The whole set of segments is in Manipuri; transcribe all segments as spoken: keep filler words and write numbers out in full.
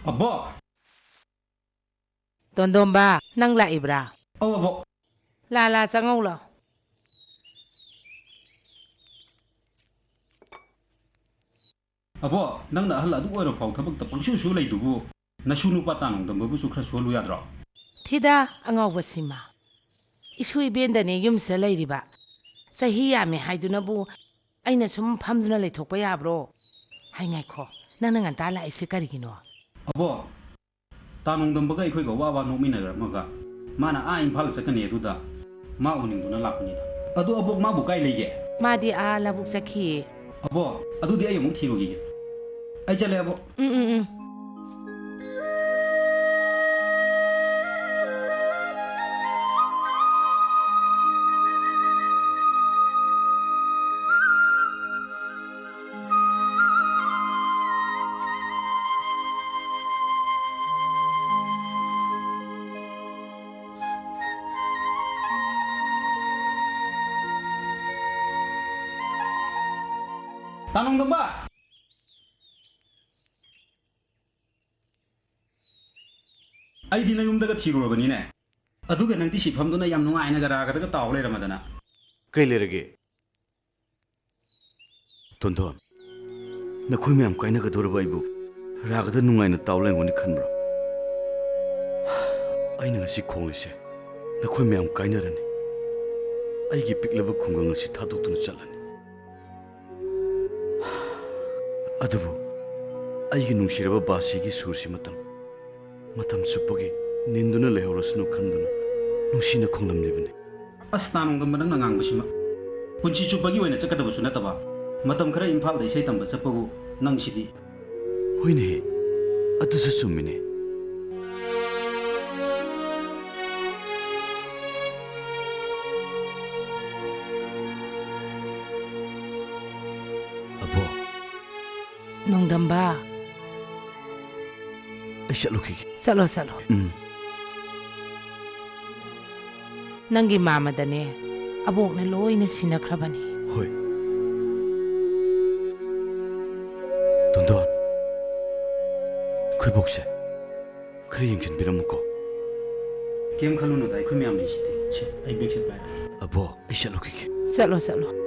ꯑꯕꯣꯛ! ꯇꯣꯟꯗꯣꯝꯕ, ꯅꯪ ꯂꯥꯛꯏꯕ꯭ꯔꯥ? ꯑꯧ, ꯑꯕꯣꯛ꯫ ꯂꯥ, ꯂꯥ, ꯆꯪꯉꯧ ꯂꯥꯎ꯫ ꯑꯕꯣꯛ, ꯅꯪꯅ ꯑꯍꯜ ꯑꯗꯨ ꯑꯣꯏꯔꯐꯥꯎ ꯊꯕꯛꯇ ꯄꯪꯁꯨ ꯁꯨ ꯂꯩꯗꯨꯕꯨ, ꯅꯁꯨ ꯅꯨꯄꯥ ꯇꯥꯅꯣꯡꯗꯝꯕꯕꯨꯁꯨ ꯈꯔ ꯁꯨꯍꯜꯂꯨ ꯌꯥꯗ꯭ꯔꯣ? ꯊꯤꯗ, ꯑꯉꯥꯎꯕ ꯁꯤꯃ꯫ ꯏꯁꯨ ꯏꯕꯦꯟꯗꯅꯦ ꯌꯨꯝꯁꯤꯗ ꯂꯩꯔꯤꯕ꯫ ꯆꯍꯤ ꯌꯥꯝꯃꯦ ꯍꯥꯏꯗꯨꯅꯕꯨ ꯑꯩꯅ ꯁꯨꯝ ꯐꯝꯗꯨꯅ ꯂꯩꯊꯣꯛꯄ ꯌꯥꯕ꯭ꯔꯣ? ꯍꯥꯏ ꯉꯥꯏꯈꯣ, ꯅꯪꯅ ꯉꯟꯇꯥ ꯂꯥꯛꯏꯁꯦ ꯀꯔꯤꯒꯤꯅꯣ? ꯑꯕꯣꯛ, ꯇꯥꯅꯣꯡꯗꯝꯕꯒ ꯑꯩꯈꯣꯏꯒ ꯋꯥ ꯋꯥ ꯅꯣꯛꯃꯤꯟꯅꯔꯝꯃꯒ ꯃꯥꯅ ꯑꯥ ꯏꯝꯐꯥꯜ ꯆꯠꯀꯅꯤ ꯑꯗꯨꯗ ꯃꯥ ꯎꯅꯤꯡꯗꯨꯅ ꯂꯥꯛꯄꯅꯤꯗ꯫ ꯑꯗꯣ ꯑꯕꯣꯛ ꯃꯥꯕꯨ ꯀꯥꯏ ꯂꯩꯒꯦ? ꯃꯥꯗꯤ ꯑꯥ ꯂꯧꯕꯨꯛ ꯆꯠꯈꯤꯌꯦ꯫ ꯑꯕꯣꯛ, ꯑꯗꯨꯗꯤ ꯑꯩ ꯑꯃꯨꯛ ꯊꯤꯔꯨꯈꯤꯒꯦ꯫ ꯑꯩ ꯆꯠꯂꯦ ꯑꯕꯣꯛ꯫ ꯎꯝ, ꯎꯝ, ꯎꯝ꯫ ꯇꯥꯅꯣꯡꯗꯝꯕ! ꯑꯩꯗꯤ ꯅꯌꯨꯝꯗꯒ ꯊꯤꯔꯨꯔꯕꯅꯤꯅꯦ꯫ ꯑꯗꯨꯒ ꯅꯪꯗꯤ ꯁꯤ ꯐꯝꯗꯨꯅ ꯌꯥꯝ ꯅꯨꯡꯉꯥꯏꯅꯒ ꯔꯥꯒꯗꯒ ꯇꯥꯎ ꯂꯩꯔꯝꯃꯗꯅ꯫ ꯀꯩ ꯂꯩꯔꯒꯦ? ꯇꯣꯟꯊꯣꯟ, ꯅꯈꯣꯏ ꯃꯌꯥꯝ ꯀꯥꯏꯅꯒꯗꯧꯔꯕ ꯑꯩꯕꯨ ꯔꯥꯒꯗ ꯅꯨꯡꯉꯥꯏꯅ ꯇꯥꯎ ꯂꯩꯔꯝꯒꯅꯤ ꯈꯟꯕ꯭ꯔꯣ? ꯑꯩꯅ ꯉꯁꯤ ꯈꯣꯡꯂꯤꯁꯦ ꯅꯈꯣꯏ ꯃꯌꯥꯝ ꯀꯥꯏꯅꯔꯅꯤ꯫ ꯑꯩꯒꯤ ꯄꯤꯛꯂꯕ ꯈꯨꯡꯒꯪ ꯑꯁꯤ ꯊꯥꯗꯣꯛꯇꯨꯅ ꯆꯠꯂꯅꯤ꯫ ꯑꯗꯨꯕꯨ ꯑꯩꯒꯤ ꯅꯨꯡꯁꯤꯔꯕ ꯕꯥꯁꯤꯒꯤ ꯁꯨꯔꯁꯤ ꯃꯇꯝ, ꯃꯇꯝ ꯆꯨꯞꯄꯒꯤ ꯅꯤꯟꯗꯨꯅ ꯂꯩꯍꯧꯔꯁꯅꯨ ꯈꯟꯗꯨꯅ ꯅꯨꯡꯁꯤꯅ ꯈꯣꯡꯂꯝꯂꯤꯕꯅꯤ꯫ ꯑꯁ, ꯇꯥꯅꯣꯡꯗꯝꯕ, ꯅꯪꯅ ꯉꯥꯡꯕꯁꯤꯃ꯫ ꯄꯨꯟꯁꯤ ꯆꯨꯞꯄꯒꯤ ꯑꯣꯏꯅ ꯆꯠꯀꯗꯕꯁꯨ ꯅꯠꯇꯕ, ꯃꯇꯝ ꯈꯔ ꯏꯝꯐꯥꯜꯗ ꯏꯁꯩ ꯇꯝꯕ ꯆꯠꯄꯕꯨ ꯅꯪꯁꯤꯗꯤ꯫ ꯍꯣꯏꯅꯦ, ꯑꯗꯨꯁꯨ ꯆꯨꯝꯃꯤꯅꯦ꯫ ꯑꯕꯣꯛ꯫ ꯅꯣꯡꯗꯝꯕ꯫ ꯑꯩ ꯆꯠꯂꯨꯈꯤꯒꯦ꯫ ꯆꯠꯂꯣ, ꯆꯠꯂꯣ꯫ ꯎꯝ꯫ ꯅꯪꯒꯤ ꯃꯥꯃꯗꯅꯦ, ꯑꯕꯣꯛꯅ ꯂꯣꯏꯅ ꯁꯤꯟꯅꯈ꯭ꯔꯕꯅꯤ꯫ ꯍꯣꯏ꯫ ꯇꯣꯟꯗꯣꯟ, ꯑꯩꯈꯣꯏ ꯕꯣꯛꯁꯦ ꯈꯔ ꯌꯦꯡꯁꯤꯟꯕꯤꯔꯝꯃꯨꯀꯣ꯫ ꯀꯩꯝ ꯈꯜꯂꯨꯅꯨꯗ, ꯑꯩꯈꯣꯏ ꯃꯌꯥꯝ ꯂꯩꯁꯤꯗꯤ꯫ ꯁꯦ, ꯑꯩ ꯕꯦꯛꯁꯦ ꯄꯥꯏꯔꯒꯦ꯫ ꯑꯕꯣꯛ, ꯑꯩ ꯆꯠꯂꯨꯈꯤꯒꯦ꯫ ꯆꯠꯂꯣ, ꯆꯠꯂꯣ꯫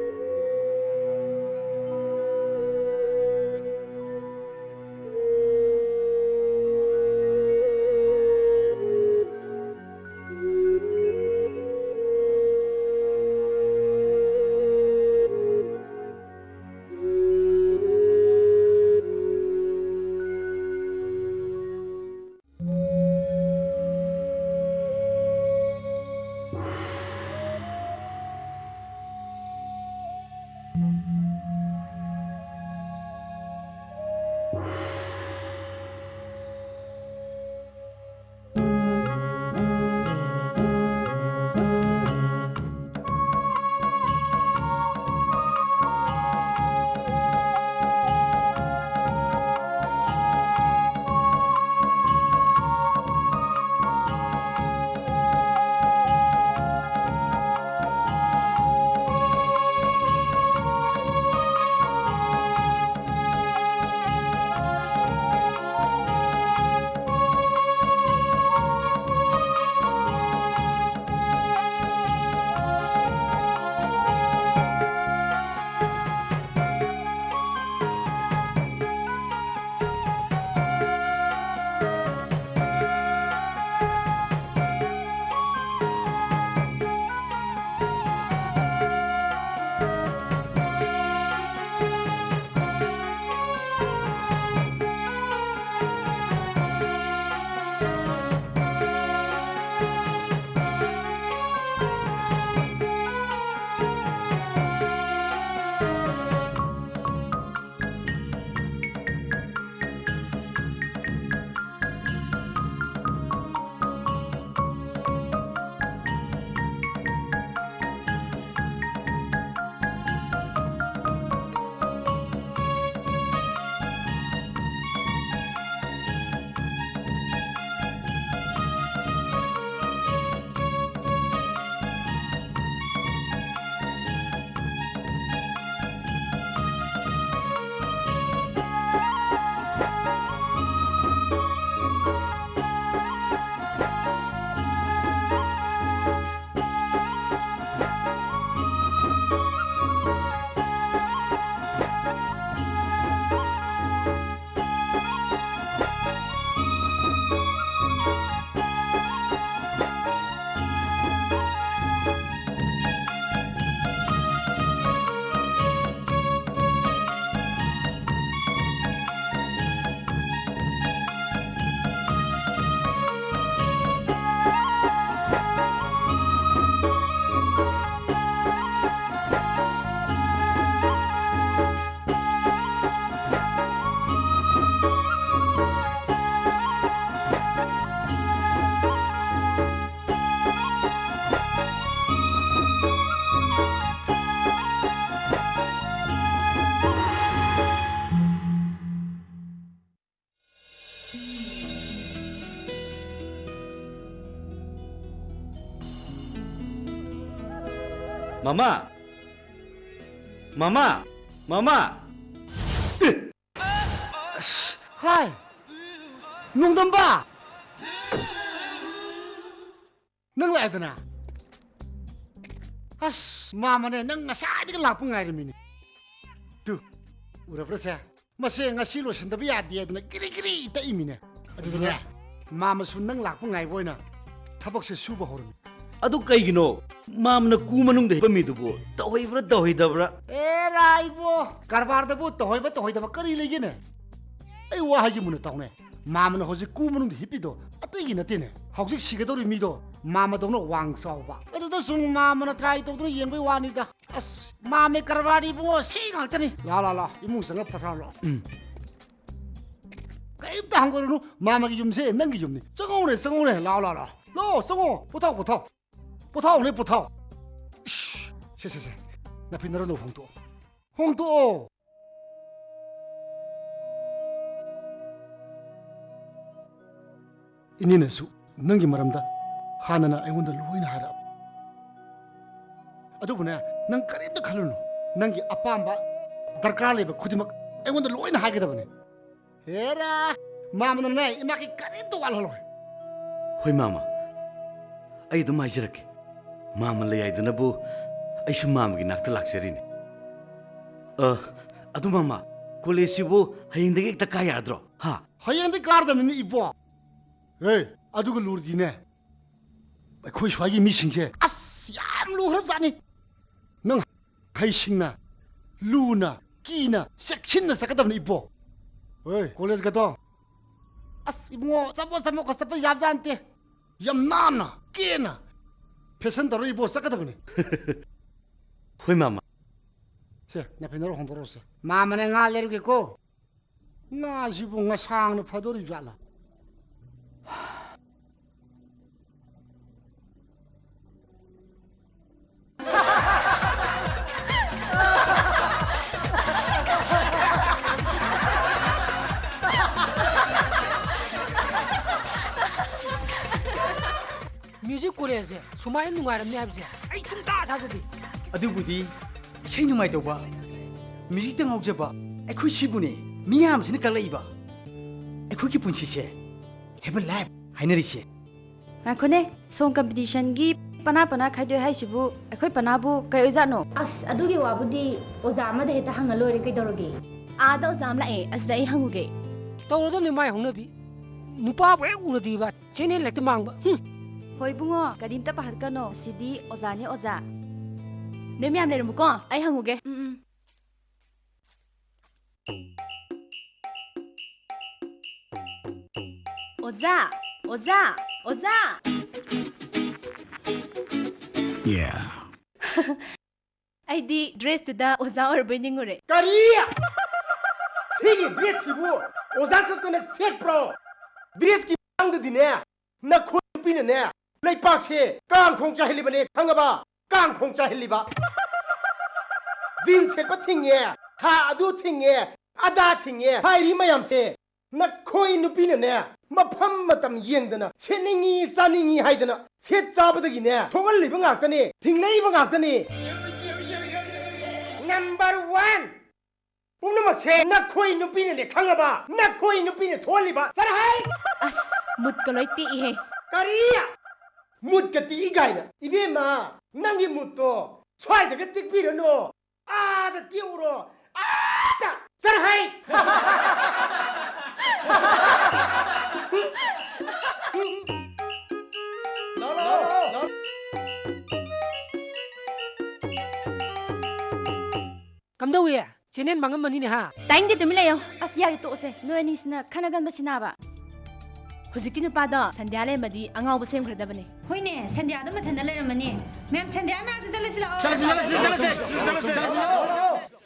ꯃꯃꯥ! ꯃꯃꯥ! ꯃꯃꯥ! ꯑꯦ! ꯑꯁ! ꯍꯥꯏ! ꯅꯣꯡꯗꯝꯕ! ꯅꯪ ꯂꯥꯛꯑꯦꯗꯅ? ꯑꯁ, ꯃꯥꯃꯅꯦ, ꯅꯪ ꯉꯁꯥꯏꯗꯒꯤ ꯂꯥꯛꯄ ꯉꯥꯏꯔꯝꯃꯤꯅꯦ꯫ ꯇꯨ, ꯎꯔꯕ꯭ꯔꯥꯁꯦ? ꯃꯁꯦ ꯉꯁꯤ ꯂꯣꯏꯁꯤꯟꯗꯕ ꯌꯥꯗꯦ ꯑꯗꯨꯅ ꯒꯤꯔꯤ ꯒꯤꯔꯤ ꯇꯛꯏꯃꯤꯅꯦ꯫ ꯑꯗꯨꯒꯅꯦ, ꯃꯥꯃꯁꯨ ꯅꯪ ꯂꯥꯛꯄ ꯉꯥꯏꯕ ꯑꯣꯏꯅ ꯊꯕꯛꯁꯦ ꯁꯨꯕ ꯍꯧꯔꯝꯃꯤ꯫ ꯑꯗꯨ ꯀꯩꯒꯤꯅꯣ ꯃꯥꯃꯅ ꯀꯨ ꯃꯅꯨꯡꯗ ꯍꯤꯞꯄꯝꯃꯤꯗꯨꯕꯨ? ꯇꯧꯍꯩꯕ꯭ꯔꯥ ꯇꯧꯍꯩꯗꯕ꯭ꯔꯥ? ꯑꯦꯔꯥ ꯏꯕꯣ, ꯀꯔꯕꯥꯔꯗꯕꯨ ꯇꯧꯍꯩꯕ ꯇꯧꯍꯩꯗꯕ ꯀꯔꯤ ꯂꯩꯒꯦꯅꯦ? ꯑꯩ ꯋꯥ ꯍꯥꯏꯒꯦ ꯃꯨꯟꯅ ꯇꯥꯎꯅꯦ꯫ ꯃꯥꯃꯅ ꯍꯧꯖꯤꯛ ꯀꯨ ꯃꯅꯨꯡꯗ ꯍꯤꯞꯄꯤꯗꯣ ꯑꯇꯩꯒꯤ ꯅꯠꯇꯦꯅꯦ꯫ ꯍꯧꯖꯤꯛ ꯁꯤꯒꯗꯧꯔꯤ ꯃꯤꯗꯣ ꯃꯥꯃꯗꯧꯅ ꯋꯥꯡ ꯆꯥꯎꯕ꯫ ꯑꯗꯨꯗ ꯁꯨꯝ ꯃꯥꯃꯅ try ꯇꯧꯗꯨꯅ ꯌꯦꯡꯕꯩ ꯋꯥꯅꯤꯗ꯫ ꯑꯁ, ꯃꯥꯝꯃꯩ ꯀꯔꯕꯥꯔꯗꯤ ꯏꯕꯨꯡꯉꯣ ꯁꯤ ꯉꯥꯛꯇꯅꯤ꯫ ꯂꯥꯎ, ꯂꯥꯎ, ꯂꯥꯎ, ꯏꯃꯨꯡ ꯆꯪꯉ ꯄꯣꯊꯥꯔꯣ ꯂꯥꯎ꯫ ꯎꯝ꯫ ꯀꯔꯤꯝꯇ ꯍꯪꯒꯣꯏꯔꯨꯅꯨ, ꯃꯥꯝꯃꯒꯤ ꯌꯨꯝꯁꯦ ꯅꯪꯒꯤ ꯌꯨꯝꯅꯤ꯫ ꯆꯪꯉꯧꯅꯦ, ꯆꯪꯉꯧꯅꯦ, ꯂꯥꯎ, ꯂꯥꯎ, ꯂꯥꯎ꯫ ꯂꯥꯎ, ꯆꯪꯉꯣ, ꯄꯣꯊꯥꯎ, ꯄꯣꯊꯥꯎ꯫ ꯄꯣꯊꯥꯎꯅꯦ, ꯄꯣꯊꯥꯎ꯫ ꯏꯁ, ꯁꯦ, ꯁꯦ, ꯁꯦ, ꯅꯥꯐꯤ ꯅꯔꯣꯟꯗꯣ ꯍꯣꯡꯗꯣꯛꯑꯣ꯫ ꯍꯣꯡꯗꯣꯛꯑꯣ꯫ ꯏꯅꯦꯅꯁꯨ ꯅꯪꯒꯤ ꯃꯔꯝꯗ ꯍꯥꯟꯅꯅ ꯑꯩꯉꯣꯟꯗ ꯂꯣꯏꯅ ꯍꯥꯏꯔꯛꯑꯕ꯫ ꯑꯗꯨꯕꯨꯅꯦ, ꯅꯪ ꯀꯔꯤꯝꯇ ꯈꯜꯂꯨꯅꯨ꯫ ꯅꯪꯒꯤ ꯑꯄꯥꯝꯕ, ꯗꯔꯀꯥꯔ ꯂꯩꯕ ꯈꯨꯗꯤꯡꯃꯛ ꯑꯩꯉꯣꯟꯗ ꯂꯣꯏꯅ ꯍꯥꯏꯒꯗꯕꯅꯦ꯫ ꯍꯦꯔꯥ, ꯃꯥꯃꯅꯅꯦ, ꯏꯃꯥꯒꯤ ꯀꯔꯤꯝꯇ ꯋꯥꯠꯍꯜꯂꯣꯏ꯫ ꯍꯣꯏ, ꯃꯥꯃ꯫ ꯑꯩ ꯑꯗꯨꯝ ꯍꯥꯏꯖꯔꯛꯀꯦ꯫ ꯃꯥꯃ ꯂꯩ ꯍꯥꯏꯗꯅꯕꯨ ꯑꯩꯁꯨ ꯃꯥꯃꯒꯤ ꯅꯥꯛꯇ ꯂꯥꯛꯆꯔꯤꯅꯦ꯫ ꯑ, ꯑꯗꯨ ꯃꯥꯃ, ꯀꯣꯂꯦꯖꯁꯤꯕꯨ ꯍꯌꯦꯡꯗꯒꯤ ꯍꯦꯛꯇ ꯀꯥ ꯌꯥꯔꯗ꯭ꯔꯣ? ꯍꯥ? ꯍꯌꯦꯡꯗꯤ ꯀꯥꯔꯗꯕꯅꯤꯅꯦ, ꯏꯕꯣ꯫ ꯑꯦ, ꯑꯗꯨꯒ ꯂꯨꯔꯗꯤꯅꯦ, ꯑꯩꯈꯣꯏ ꯁ꯭ꯋꯥꯏꯒꯤ ꯃꯤꯁꯤꯡꯁꯦ ꯑꯁ ꯌꯥꯝ ꯂꯨꯈ꯭ꯔꯕꯖꯥꯠꯅꯤ꯫ ꯅꯪ ꯍꯩꯁꯤꯡꯅ, ꯂꯨꯅ, ꯀꯤꯅ, ꯆꯦꯛꯁꯤꯟꯅ ꯆꯠꯀꯗꯕꯅꯤ ꯏꯕꯣ꯫ ꯍꯣꯏ, ꯀꯣꯂꯦꯖꯀꯗꯣ ꯑꯁ ꯏꯕꯨꯡꯉꯣ, ꯆꯃꯣꯠ ꯆꯃꯣꯠꯀ ꯆꯠꯄ ꯌꯥꯕꯖꯥꯠ ꯅꯠꯇꯦ꯫ ꯌꯥꯝ ꯅꯥꯟꯅ, ꯀꯦꯅ, ꯐꯦꯁꯟ ꯇꯧꯔ ꯏꯕꯣ ꯆꯠꯀꯗꯕꯅꯤ꯫ ꯍꯣꯏ, ꯃꯥꯃ꯫ ꯁꯦ, ꯅꯥꯐꯤ ꯅꯔꯣꯟ ꯍꯣꯡꯗꯣꯔꯛꯑꯣꯁꯦ꯫ ꯃꯥꯃꯅ ꯉꯥ ꯂꯩꯔꯨꯒꯦꯀꯣ꯫ ꯉꯥꯁꯤꯕꯨ ꯉꯁꯥꯡꯅ ꯐꯗꯣꯔꯤꯕ ꯖꯥꯠꯂꯥ? ꯃ꯭ꯌꯨꯖꯤꯛ ꯀꯣꯂꯦꯖꯁꯦ ꯁꯨꯃꯥꯏꯅ ꯅꯨꯡꯉꯥꯏꯔꯝꯅꯤ ꯍꯥꯏꯕꯁꯦ ꯑꯩ ꯁꯨꯡꯊꯥ ꯊꯥꯖꯗꯦ꯫ ꯑꯗꯨꯕꯨꯗꯤ ꯏꯁꯩ ꯅꯨꯡꯉꯥꯏ ꯇꯧꯕ, ꯃ꯭ꯌꯨꯖꯤꯛꯇ ꯉꯥꯎꯖꯕ ꯑꯩꯈꯣꯏ ꯁꯤꯕꯨꯅꯦ ꯃꯤꯌꯥꯝꯁꯤꯅ ꯀꯜꯂꯛꯏꯕ꯫ ꯑꯩꯈꯣꯏꯒꯤ ꯄꯨꯟꯁꯤꯁꯦ ꯍꯦꯕꯟ ꯂꯥꯏꯐ ꯍꯥꯏꯅꯔꯤꯁꯦ꯫ ꯉꯥꯏꯈꯣꯅꯦ, ꯁꯣꯡ ꯀꯝꯄꯤꯇꯤꯁꯟꯒꯤ ꯄꯅꯥ ꯄꯅꯥ ꯈꯥꯏꯗꯣꯛꯑꯦ ꯍꯥꯏꯁꯤꯕꯨ ꯑꯩꯈꯣꯏ ꯄꯅꯥꯕꯨ ꯀꯩ ꯑꯣꯏꯖꯥꯠꯅꯣ? ꯑꯁ, ꯑꯗꯨꯒꯤ ꯋꯥꯕꯨꯗꯤ ꯑꯣꯖꯥ ꯑꯃꯗ ꯍꯦꯛꯇ ꯍꯪꯉ ꯂꯣꯏꯔꯦ, ꯀꯩꯗꯧꯔꯒꯦ? ꯑꯥꯗ ꯑꯣꯖꯥ ꯑꯃ ꯂꯥꯛꯑꯦ, ꯑꯁꯤꯗ ꯑꯩ ꯍꯪꯉꯨꯒꯦ꯫ ꯇꯧꯔꯗꯕꯅꯤ ꯃꯥꯏ ꯍꯧꯅꯕꯤ꯫ ꯅꯨꯄꯥꯕꯨ ꯍꯦꯛ ꯎꯔꯗꯤꯕ ꯆꯦꯅꯦꯜ ꯍꯦꯛꯇ ꯃꯥꯡꯕ꯫ ꯍꯨꯝ꯫ ꯍꯣꯏ ꯏꯕꯨꯡꯉꯣ, ꯀꯔꯤꯝꯇ ꯄꯥꯈꯠꯀꯅꯣ, ꯁꯤꯗꯤ ꯑꯣꯖꯥꯅꯤ ꯑꯣꯖꯥ꯫ ꯅꯣꯏ ꯃꯌꯥꯝ ꯂꯩꯔꯝꯃꯨꯀꯣ, ꯑꯩ ꯍꯪꯉꯨꯒꯦ꯫ ꯎꯝ, ꯎꯝ꯫ ꯑꯣꯖꯥ! ꯑꯣꯖꯥ! ꯑꯣꯖꯥ! Yeah. ꯑꯩꯗꯤ ꯗ꯭ꯔꯦꯁꯇꯨꯗ ꯑꯣꯖꯥ ꯑꯣꯏꯔꯕꯣꯏ ꯅꯤꯡꯉꯨꯔꯦ꯫ ꯀꯔꯤ? ꯁꯤꯒꯤ ꯗ꯭ꯔꯦꯁꯁꯤꯕꯨ ꯑꯣꯖꯥ ꯈꯛꯇꯅ ꯁꯦꯠꯄ꯭ꯔꯣ? ꯗ꯭ꯔꯦꯁꯀꯤ ꯃꯇꯥꯡꯗꯗꯤꯅꯦ, ꯅꯈꯣꯏ ꯅꯨꯄꯤꯅꯅꯦ, ꯂꯩꯄꯥꯛꯁꯦ ꯀꯥꯡꯈꯣꯡ ꯆꯥꯏꯍꯜꯂꯤꯕꯅꯦ, ꯈꯪꯉꯕ? ꯀꯥꯡꯈꯣꯡ ꯆꯥꯏꯍꯜꯂꯤꯕ꯫ ꯖꯤꯟꯁ ꯁꯦꯠꯄ ꯊꯤꯡꯉꯦ, ꯍꯥ, ꯑꯗꯨ ꯊꯤꯡꯉꯦ, ꯑꯗꯥ ꯊꯤꯡꯉꯦ ꯍꯥꯏꯔꯤ ꯃꯌꯥꯝꯁꯦ, ꯅꯈꯣꯏ ꯅꯨꯄꯤꯅꯅꯦ, ꯃꯐꯝ ꯃꯇꯝ ꯌꯦꯡꯗꯅ ꯁꯦꯠꯅꯤꯡꯉꯤ, ꯆꯥꯅꯤꯡꯉꯤ ꯍꯥꯏꯗꯅ ꯁꯦꯠ ꯆꯥꯕꯗꯒꯤꯅꯦ, ꯊꯣꯛꯍꯜꯂꯤꯕ ꯉꯥꯛꯇꯅꯦ, ꯊꯤꯡꯂꯛꯏꯕ ꯉꯥꯛꯇꯅꯦ꯫ ꯅꯝꯕꯔ ꯋꯥꯟ, ꯄꯨꯝꯅꯃꯛꯁꯦ ꯅꯈꯣꯏ ꯅꯨꯄꯤꯅꯅꯦ, ꯈꯪꯉꯕ? ꯅꯈꯣꯏ ꯅꯨꯄꯤꯅ ꯊꯣꯛꯍꯜꯂꯤꯕ꯫ ꯆꯠꯂꯍꯩ! ꯑꯁ, ꯃꯨꯠꯀ ꯂꯣꯏ ꯇꯦꯛꯏꯍꯦ꯫ ꯀꯔꯤ? ꯃꯨꯠꯀ ꯇꯦꯛꯏ ꯀꯥꯏꯅ? ꯏꯕꯦꯝꯃ, ꯅꯪꯒꯤ ꯃꯨꯠꯇꯣ ꯁ꯭ꯋꯥꯏꯗꯒ ꯇꯦꯛꯄꯤꯔꯅꯨ꯫ ꯑꯥꯗ ꯇꯦꯛꯎꯔꯣ꯫ ꯑꯥꯗ! ꯆꯠꯂꯍꯩ! ꯀꯝꯗꯧꯏ? ꯆꯦꯅꯦꯜ ꯃꯥꯡꯉꯝꯃꯅꯤꯅꯦ, ꯍꯥ? ꯇꯥꯏꯅꯤꯡꯗꯦ, ꯇꯨꯃꯤꯟ ꯂꯩꯌꯣ꯫ ꯑꯁ, ꯌꯥꯔꯦ, ꯇꯣꯛꯑꯁꯦ꯫ ꯅꯣꯏ ꯑꯅꯤꯁꯤꯅ ꯈꯠꯅꯒꯟꯕꯁꯤꯅꯥꯕ꯫ ꯍꯧꯖꯤꯛꯀꯤ ꯅꯨꯄꯥꯗꯣ ꯁꯟꯙ꯭ꯌꯥ ꯂꯩꯔꯝꯃꯗꯤ ꯑꯉꯥꯎꯕ ꯁꯦꯝꯈ꯭ꯔꯗꯕꯅꯦ꯫ ꯍꯣꯏꯅꯦ, ꯁꯟꯙ꯭ꯌꯥꯗꯣ ꯃꯊꯟꯇ ꯂꯩꯔꯝꯃꯅꯤ꯫ ꯃꯌꯥꯝ, ꯁꯟꯙ꯭ꯌꯥ ꯃꯅꯥꯛꯇ ꯆꯠꯂꯁꯤ ꯂꯥꯛꯑꯣ꯫ ꯆꯠꯂꯁꯤ, ꯆꯠꯂꯁꯤ, ꯆꯠꯂꯁꯤ, ꯆꯠꯂꯁꯤ, ꯆꯠꯂꯁꯤ꯫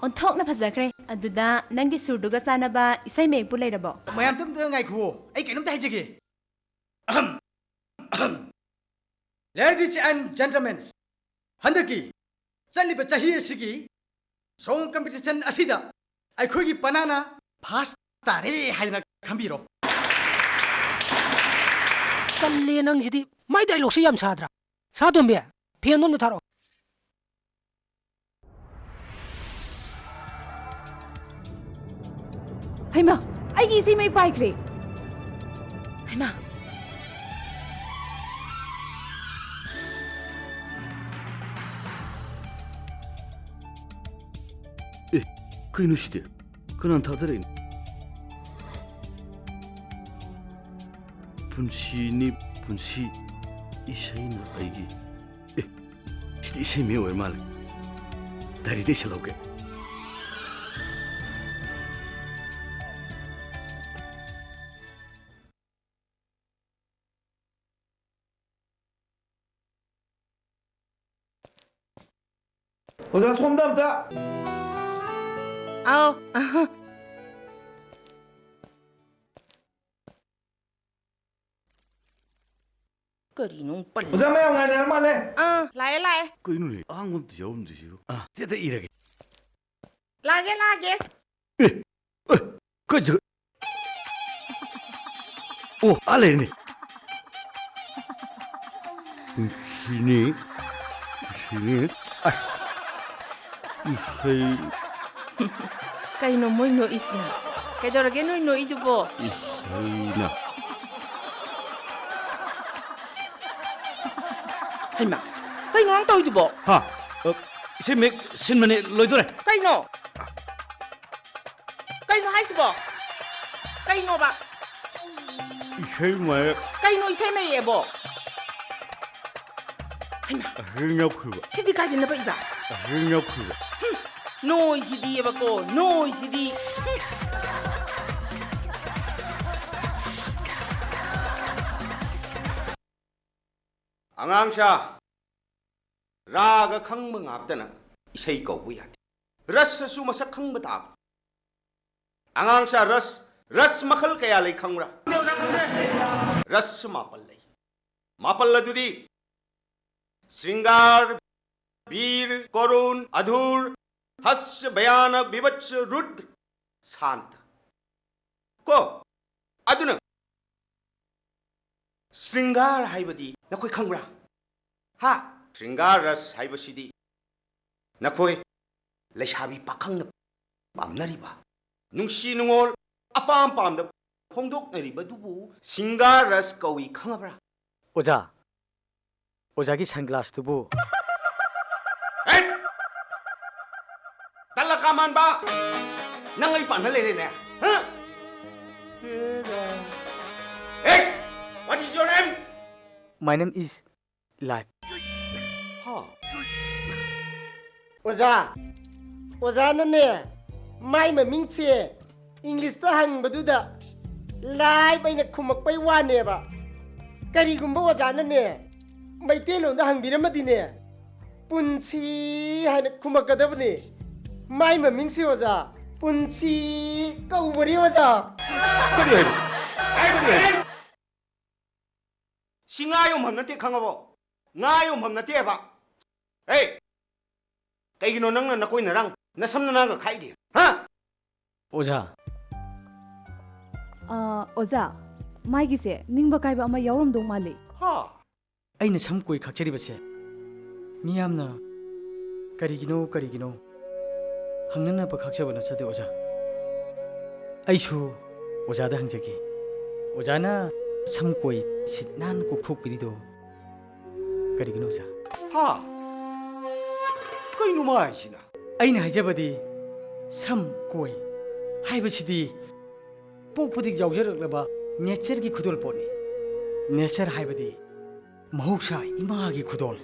ꯑꯣꯟꯊꯣꯛꯅ ꯐꯖꯈ꯭ꯔꯦ꯫ ꯑꯗꯨꯗ ꯅꯪꯒꯤ ꯁꯨꯔꯗꯨꯒ ꯆꯥꯟꯅꯕ ꯏꯁꯩ ꯃꯌꯦꯛꯄꯨ ꯂꯩꯔꯕꯣ? ꯃꯌꯥꯝ, ꯇꯞꯅ ꯉꯥꯏꯈꯨꯑꯣ, ꯑꯩ ꯀꯩꯅꯣꯝꯇ ꯍꯥꯏꯖꯒꯦ꯫ ꯑꯍꯝ, ꯑꯍꯝ꯫ Ladies and gentlemen, ꯍꯟꯗꯛꯀꯤ ꯆꯠꯂꯤꯕ ꯆꯍꯤ ꯑꯁꯤꯒꯤ song competition ꯑꯁꯤꯗ ꯑꯩꯈꯣꯏꯒꯤ ꯄꯅꯥꯅ first ꯇꯥꯔꯦ ꯍꯥꯏꯗꯅ ꯈꯟꯕꯤꯔꯣ꯫ ꯇꯜꯂꯦ ꯅꯪꯁꯤꯗꯤ꯫ ꯃꯥꯏ dialogue ꯁꯤ ꯌꯥꯝ ꯁꯥꯗ꯭ꯔꯥ? ꯁꯅꯥꯇꯣꯝꯕꯤ, fan ꯗꯣ ꯑꯝꯇ ꯊꯥꯔꯛꯑꯣ꯫ ꯍꯩꯃꯥ, ꯑꯩꯒꯤ ꯏꯁꯩ ꯃꯌꯦꯛ ꯄꯥꯏꯈ꯭ꯔꯦ꯫ ꯍꯩꯃꯥ꯫ ꯑꯦ, ꯀꯩꯅꯣ ꯁꯤꯗꯤ? ꯀꯅꯥꯅ ꯊꯥꯗꯔꯛꯏꯅꯣ? ꯄꯨꯟꯁꯤꯅꯤ ꯄꯨꯟꯁꯤ, ꯏꯁꯩꯅ ꯑꯩꯒꯤ꯫ ꯑꯦ, ꯁꯤꯗꯤ ꯏꯁꯩ ꯃꯌꯦꯛ ꯑꯣꯏꯔ ꯃꯥꯜꯂꯦ꯫ Diary ꯗ ꯏꯁꯜꯍꯧꯒꯦ꯫ ꯑꯣꯖꯥ, ꯁꯣꯝꯗ ꯑꯝꯇ꯫ ꯑꯥꯎ꯫ ꯀꯔꯤꯅꯣ ꯑꯃꯨꯛ ꯄꯜꯂꯤ? ꯑꯣꯖꯥ, ꯃꯌꯥꯝ ꯉꯥꯏꯅꯔ ꯃꯥꯜꯂꯦ꯫ ꯑꯥ, ꯂꯥꯛꯑꯦ, ꯂꯥꯛꯑꯦ꯫ ꯀꯩꯅꯣꯅꯦ, ꯑꯍꯥꯡꯕ ꯑꯝꯇ ꯌꯥꯎꯔꯝꯗ꯭ꯔꯤꯁꯤꯕꯨ? ꯑꯥ, ꯁꯤꯗ ꯏꯔꯒꯦ꯫ ꯂꯥꯛꯑꯒꯦ, ꯂꯥꯛꯑꯒꯦ꯫ ꯑꯦ, ꯑꯦ, ꯀꯩ ꯖ-, ꯑꯣ, ꯑꯥ ꯂꯩꯔꯦꯅꯦ꯫ ꯁꯤꯅꯤ, ꯁꯤꯅꯤ꯫ ꯑꯁ, ꯏꯁꯩ꯫ ꯀꯩꯅꯣ ꯃꯣꯏ ꯅꯣꯛꯏꯁꯤꯅ? ꯀꯩꯗꯧꯔꯒꯦ ꯅꯣꯏ ꯅꯣꯛꯏꯗꯨꯕꯣ? ꯏꯁꯩꯅ꯫ ꯍꯩꯃꯥ, ꯀꯩꯅꯣ ꯅꯪ ꯇꯧꯔꯤꯗꯨꯕꯣ? ꯍꯥ? ꯑ, ꯏꯁꯩ ꯃꯌꯦꯛ ꯁꯤꯟꯕꯅꯦ, ꯂꯣꯏꯗꯣꯔꯦ꯫ ꯀꯩꯅꯣ? ꯀꯩꯅꯣ ꯍꯥꯏꯁꯤꯕꯣ? ꯀꯩꯅꯣꯕ? ꯏꯁꯩ ꯃꯌꯦꯛ꯫ ꯀꯩꯅꯣ ꯏꯁꯩ ꯃꯌꯦꯛꯑꯕꯣ? ꯍꯩꯃꯥ꯫ ꯑꯁꯤꯗ ꯌꯥꯎꯈꯤꯕ꯫ ꯁꯤꯗꯤ ꯀꯥꯏꯗ ꯅꯄꯛꯏꯕ? ꯑꯁꯤꯗ ꯌꯥꯎꯈꯤꯕ꯫ ꯍꯨꯝ, ꯅꯣꯏꯁꯤꯗꯤꯕꯀꯣ, ꯅꯣꯏꯁꯤꯗꯤ꯫ ꯍꯨꯝ꯫ ꯑꯉꯥꯡꯁꯥ, ꯔꯥꯒ ꯈꯪꯕ ꯉꯥꯛꯇꯅ ꯏꯁꯩ ꯀꯧꯕ ꯌꯥꯗꯦ꯫ ꯔꯁꯁꯨ ꯃꯁꯛ ꯈꯪꯕ ꯇꯥꯕ꯫ ꯑꯉꯥꯡꯁꯥ ꯔꯁ, ꯔꯁ ꯃꯈꯜ ꯀꯌꯥ ꯂꯩ ꯈꯪꯕ꯭ꯔꯥ? ꯔꯁ ꯃꯥꯄꯜ ꯂꯩ꯫ ꯃꯥꯄꯜ ꯑꯗꯨꯗꯤ ꯁ꯭ꯔꯤꯡꯒꯥꯔ, ꯕꯤꯔ, ꯀꯣꯔꯨꯟ, ꯑꯙꯨꯔ, ꯍꯁ, ꯚꯌꯥꯅꯛ, ꯕꯤꯚꯠꯁ, ꯔꯨꯗ꯭ꯔ, ꯁꯥꯟꯇ꯫ ꯀꯣ? ꯑꯗꯨꯅ ꯁ꯭ꯔꯤꯡꯒꯥꯔ ꯍꯥꯏꯕꯗꯤ ꯅꯈꯣꯏ ꯈꯪꯕ꯭ꯔꯥ? ꯍꯥ? ꯁ꯭ꯔꯤꯡꯒꯥꯔ ꯔꯁ ꯍꯥꯏꯕꯁꯤꯗꯤ ꯅꯈꯣꯏ ꯂꯩꯁꯥꯕꯤ ꯄꯥꯈꯪꯅ ꯄꯥꯝꯅꯔꯤꯕ, ꯅꯨꯡꯁꯤ ꯅꯨꯡꯉꯣꯜ ꯑꯄꯥꯝ ꯄꯥꯝꯗ ꯐꯣꯡꯗꯣꯛꯅꯔꯤꯕꯗꯨꯕꯨ ꯁ꯭ꯔꯤꯡꯒꯥꯔ ꯔꯁ ꯀꯧꯏ, ꯈꯪꯉꯕ꯭ꯔꯥ? ꯑꯣꯖꯥ, ꯑꯣꯖꯥꯒꯤ ꯁꯟꯒ꯭ꯂꯥꯁꯇꯨꯕꯨ꯫ ꯍꯦꯠ! ꯇꯂꯀꯥ ꯃꯥꯟꯕ! ꯅꯪ ꯑꯩ ꯄꯥꯟꯅ ꯂꯩꯔꯦꯅꯦ? ꯍꯥ? ꯍꯦꯠ! What is your name? My name is Life. ꯍꯥ? ꯑꯣꯖꯥ, ꯑꯣꯖꯥꯅꯅꯦ, ꯃꯥꯏ ꯃꯃꯤꯡꯁꯦ ꯏꯪꯂꯤꯁꯇ ꯍꯪꯕꯗꯨꯗ ꯂꯥꯏꯐ ꯑꯩꯅ ꯈꯨꯝꯃꯛꯄꯩ ꯋꯥꯅꯦꯕ꯫ ꯀꯔꯤꯒꯨꯝꯕ ꯑꯣꯖꯥꯅꯅꯦ, ꯃꯩꯇꯩꯂꯣꯟꯗ ꯍꯪꯕꯤꯔꯝꯃꯗꯤꯅꯦ, ꯄꯨꯟꯁꯤ ꯍꯥꯏꯅ ꯈꯨꯝꯃꯛꯀꯗꯕꯅꯦ꯫ ꯃꯥꯏ ꯃꯃꯤꯡꯁꯦ ꯑꯣꯖꯥ, ꯄꯨꯟꯁꯤ ꯀꯧꯕꯅꯤ ꯑꯣꯖꯥ꯫ ꯀꯔꯤ ꯍꯥꯏꯕ? ꯑꯩ ꯀꯔꯤ ꯍꯥꯏꯕ? ꯁꯤ ꯉꯥ ꯌꯣꯟꯐꯝ ꯅꯠꯇꯦ, ꯈꯪꯉꯕꯣ? ꯉꯥ ꯌꯣꯟꯐꯝ ꯅꯠꯇꯦꯕ꯫ ꯍꯦ! ꯀꯩꯒꯤꯅꯣ ꯅꯪꯅ ꯅꯀꯣꯏ ꯅꯔꯥꯡ, ꯅꯁꯝ ꯅꯅꯥꯒ ꯈꯥꯛꯏꯗꯤ? ꯍꯥ? ꯑꯣꯖꯥ꯫ ꯑꯥ, ꯑꯣꯖꯥ, ꯃꯥꯏꯒꯤꯁꯦ ꯅꯤꯡꯕ ꯀꯥꯏꯕ ꯑꯃ ꯌꯥꯎꯔꯝꯗꯧ ꯃꯥꯜꯂꯤ꯫ ꯍꯥ? ꯑꯩꯅ ꯁꯝ ꯀꯣꯏ ꯈꯥꯛꯆꯔꯤꯕꯁꯦ ꯃꯤꯌꯥꯝꯅ ꯀꯔꯤꯒꯤꯅꯣ, ꯀꯔꯤꯒꯤꯅꯣ ꯍꯪꯅꯅꯕ ꯈꯥꯛꯆꯕ ꯅꯠꯆꯗꯦ, ꯑꯣꯖꯥ꯫ ꯑꯩꯁꯨ ꯑꯣꯖꯥꯗ ꯍꯪꯖꯒꯦ꯫ ꯑꯣꯖꯥꯅ ꯁꯝ ꯀꯣꯏ ꯁꯤꯠ ꯅꯥꯟꯅ ꯀꯣꯛꯊꯣꯛꯄꯤꯔꯤꯗꯣ ꯀꯔꯤꯒꯤꯅꯣ, ꯑꯣꯖꯥ? ꯍꯥ? ꯀꯩꯅꯣ ꯃꯥ ꯍꯥꯏꯁꯤꯅ? ꯑꯩꯅ ꯍꯥꯏꯖꯕꯗꯤ, ꯁꯝ ꯀꯣꯏ ꯍꯥꯏꯕꯁꯤꯗꯤ ꯄꯣꯛꯄꯗꯒꯤ ꯌꯥꯎꯖꯔꯛꯂꯕ ꯅꯦꯆꯔꯒꯤ ꯈꯨꯗꯣꯜ ꯄꯣꯠꯅꯤ꯫ ꯅꯦꯆꯔ ꯍꯥꯏꯕꯗꯤ ꯃꯍꯧꯁꯥ ꯏꯃꯥꯒꯤ ꯈꯨꯗꯣꯜ꯫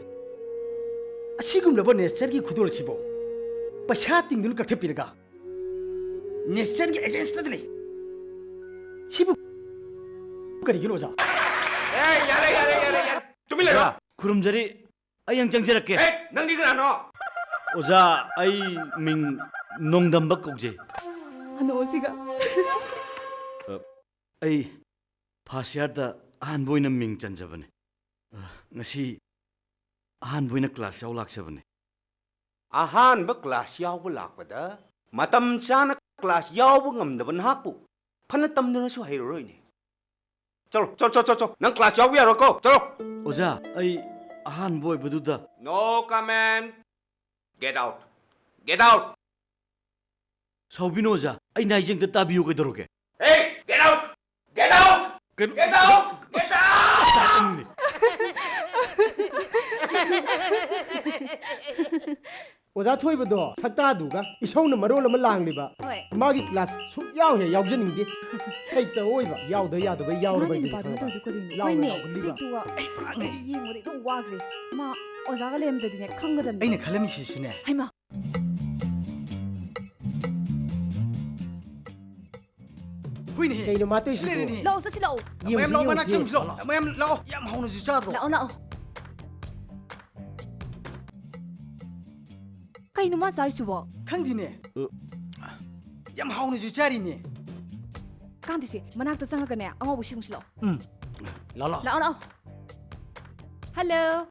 ꯑꯁꯤꯒꯨꯝꯂꯕ ꯅꯦꯆꯔꯒꯤ ꯈꯨꯗꯣꯜꯁꯤꯕꯨ ꯄꯩꯁꯥ ꯇꯤꯡꯗꯨꯅ ꯀꯛꯊꯠꯄꯤꯔꯒ ꯅꯦꯆꯔꯒꯤ ꯑꯦꯒꯦꯟꯁꯇꯗ ꯂꯩ꯫ ꯁꯤꯕꯨ ꯀꯔꯤꯒꯤꯅꯣ, ꯑꯣꯖꯥ? ꯑꯦ, ꯌꯥꯔꯦ, ꯌꯥꯔꯦ, ꯌꯥꯔꯦ, ꯌꯥꯔꯦ꯫ ꯇꯨꯃꯤꯟ ꯂꯩꯔꯣ꯫ ꯑꯣꯖꯥ, ꯈꯨꯔꯨꯝꯖꯔꯤ꯫ ꯑꯩ ꯍꯌꯦꯡ ꯆꯪꯖꯔꯛꯀꯦ꯫ ꯑꯦ, ꯅꯪꯗꯤ ꯀꯅꯥꯅꯣ? ꯑꯣꯖꯥ, ꯑꯩ ꯃꯤꯡ ꯅꯣꯡꯗꯝꯕ ꯀꯧꯖꯩ꯫ ꯍꯅꯨꯁꯤꯒ꯫ ꯑ, ꯑꯩ ꯐꯥꯔꯁ ꯏꯌꯥꯔꯗ ꯑꯍꯥꯟꯕ ꯑꯣꯏꯅ ꯃꯤꯡ ꯆꯟꯖꯕꯅꯦ꯫ ꯑ, ꯉꯁꯤ ꯑꯍꯥꯟꯕ ꯑꯣꯏꯅ ꯀ꯭ꯂꯥꯁ ꯌꯥꯎ ꯂꯥꯛꯆꯕꯅꯦ꯫ ꯑꯍꯥꯟꯕ ꯀ꯭ꯂꯥꯁ ꯌꯥꯎꯕ ꯂꯥꯛꯄꯗ ꯃꯇꯝ ꯆꯥꯅ ꯀ꯭ꯂꯥꯁ ꯌꯥꯎꯕ ꯉꯝꯗꯕ ꯅꯍꯥꯛꯄꯨ ꯐꯅ ꯇꯝꯗꯨꯅꯁꯨ ꯍꯩꯔꯔꯣꯏꯅꯦ꯫ ꯆꯠꯂꯣ, ꯆꯠꯂꯣ, ꯆꯠꯂꯣ, ꯆꯠꯂꯣ꯫ ꯅꯪ ꯀ꯭ꯂꯥꯁ ꯌꯥꯎꯕ ꯌꯥꯔꯣꯏꯀꯣ꯫ ꯆꯠꯂꯣ꯫ ꯑꯣꯖꯥ, ꯑꯩ ꯑꯍꯥꯟꯕ ꯑꯣꯏꯕꯗꯨꯗ꯫ No comment. Get out. Get out. ꯁꯥꯎꯕꯤꯅꯣ ꯑꯣꯖꯥ, ꯑꯩꯅ ꯍꯥꯏꯁꯦ ꯑꯝꯇ ꯇꯥꯕꯤꯌꯨ ꯀꯩꯗꯧꯔꯒꯦ? Hey, get out. Get out. ꯀꯩꯅꯣ? Get out. Get out. ꯆꯥꯛꯏꯅꯦ꯫ ꯑꯣꯖꯥ ꯊꯣꯏꯕꯗꯣ ꯁꯛꯇꯥꯗꯨꯒ ꯏꯁꯧꯅ ꯃꯔꯣꯜ ꯑꯃ ꯂꯥꯡꯂꯤꯕ꯫ ꯍꯣꯏ꯫ ꯃꯥꯒꯤ ꯀ꯭ꯂꯥꯁ ꯁꯨꯛꯌꯥꯎ ꯍꯦꯛ ꯌꯥꯎꯖꯅꯤꯡꯗꯦ꯫ ꯁꯩꯇ ꯑꯣꯏꯕ, ꯌꯥꯎꯗ ꯌꯥꯗꯕ ꯌꯥꯎꯔꯕ ꯃꯥꯒꯤ ꯍꯥꯏꯗꯨꯅꯤ ꯅꯨꯄꯥꯗꯨꯅ ꯈꯪꯉꯕ? ꯇꯧꯔꯤꯗꯣ ꯀꯔꯤꯅꯣ? ꯂꯥꯎꯅ ꯍꯣꯏꯅꯦ, ꯂꯥꯎꯒꯜꯂꯤꯕ꯫ ꯁ꯭ꯄꯦꯛꯇꯨꯒ ꯑꯩ ꯌꯦꯡꯕꯗ ꯑꯗꯨꯝ ꯋꯥꯈ꯭ꯔꯦ꯫ ꯃꯥ ꯑꯣꯖꯥꯒ ꯂꯩꯔꯝꯗꯗꯤꯅꯦ ꯈꯪꯒꯗꯕꯅꯤ꯫ ꯑꯩꯅ ꯈꯜꯂꯝꯃꯤꯁꯤꯁꯨꯅꯦ꯫ ꯍꯩꯃꯥ꯫ ꯍꯨꯏꯅꯦꯍꯦ꯫ ꯀꯩꯅꯣ ꯃꯥ ꯇꯧꯏꯁꯤꯕꯣ? ꯁꯤꯂꯦꯅꯦꯍꯦ꯫ ꯂꯥꯛꯑꯣ, ꯆꯠꯁꯤ ꯂꯥꯛꯑꯣ꯫ ꯌꯦꯡꯉꯨꯁꯤ, ꯃꯌꯥꯝ ꯂꯥꯛꯑꯣ, ꯃꯅꯥꯛ ꯌꯦꯡꯉꯨꯁꯤ꯫ ꯆꯪꯁꯤ ꯂꯥꯛꯑꯣ꯫ ꯃꯌꯥꯝ ꯂꯥꯛꯑꯣ꯫ ꯌꯥꯝ ꯍꯥꯎꯅꯁꯨ ꯆꯥꯗ꯭ꯔꯣ? ꯂꯥꯛꯑꯣ, ꯂꯥꯛꯑꯣ꯫ ꯀꯩꯅꯣ ꯃꯥ ꯆꯥꯔꯤꯁꯤꯕꯣ? ꯈꯪꯗꯦꯅꯦ꯫ ꯑ꯫ ꯌꯥꯝ ꯍꯥꯎꯅꯁꯨ ꯆꯥꯔꯤꯅꯦ꯫ ꯀꯥꯟꯗꯦꯁꯦ, ꯃꯅꯥꯛꯇ ꯆꯪꯉꯒꯅꯦ, ꯑꯉꯥꯎꯕ ꯁꯦꯝꯃꯨꯁꯤ ꯂꯥꯛꯑꯣ꯫ ꯎꯝ꯫ ꯂꯥꯛꯑꯣ, ꯂꯥꯛꯑꯣ꯫ ꯂꯥꯛꯑꯣ, ꯂꯥꯛꯑꯣ꯫ ꯍꯜꯂꯣ꯫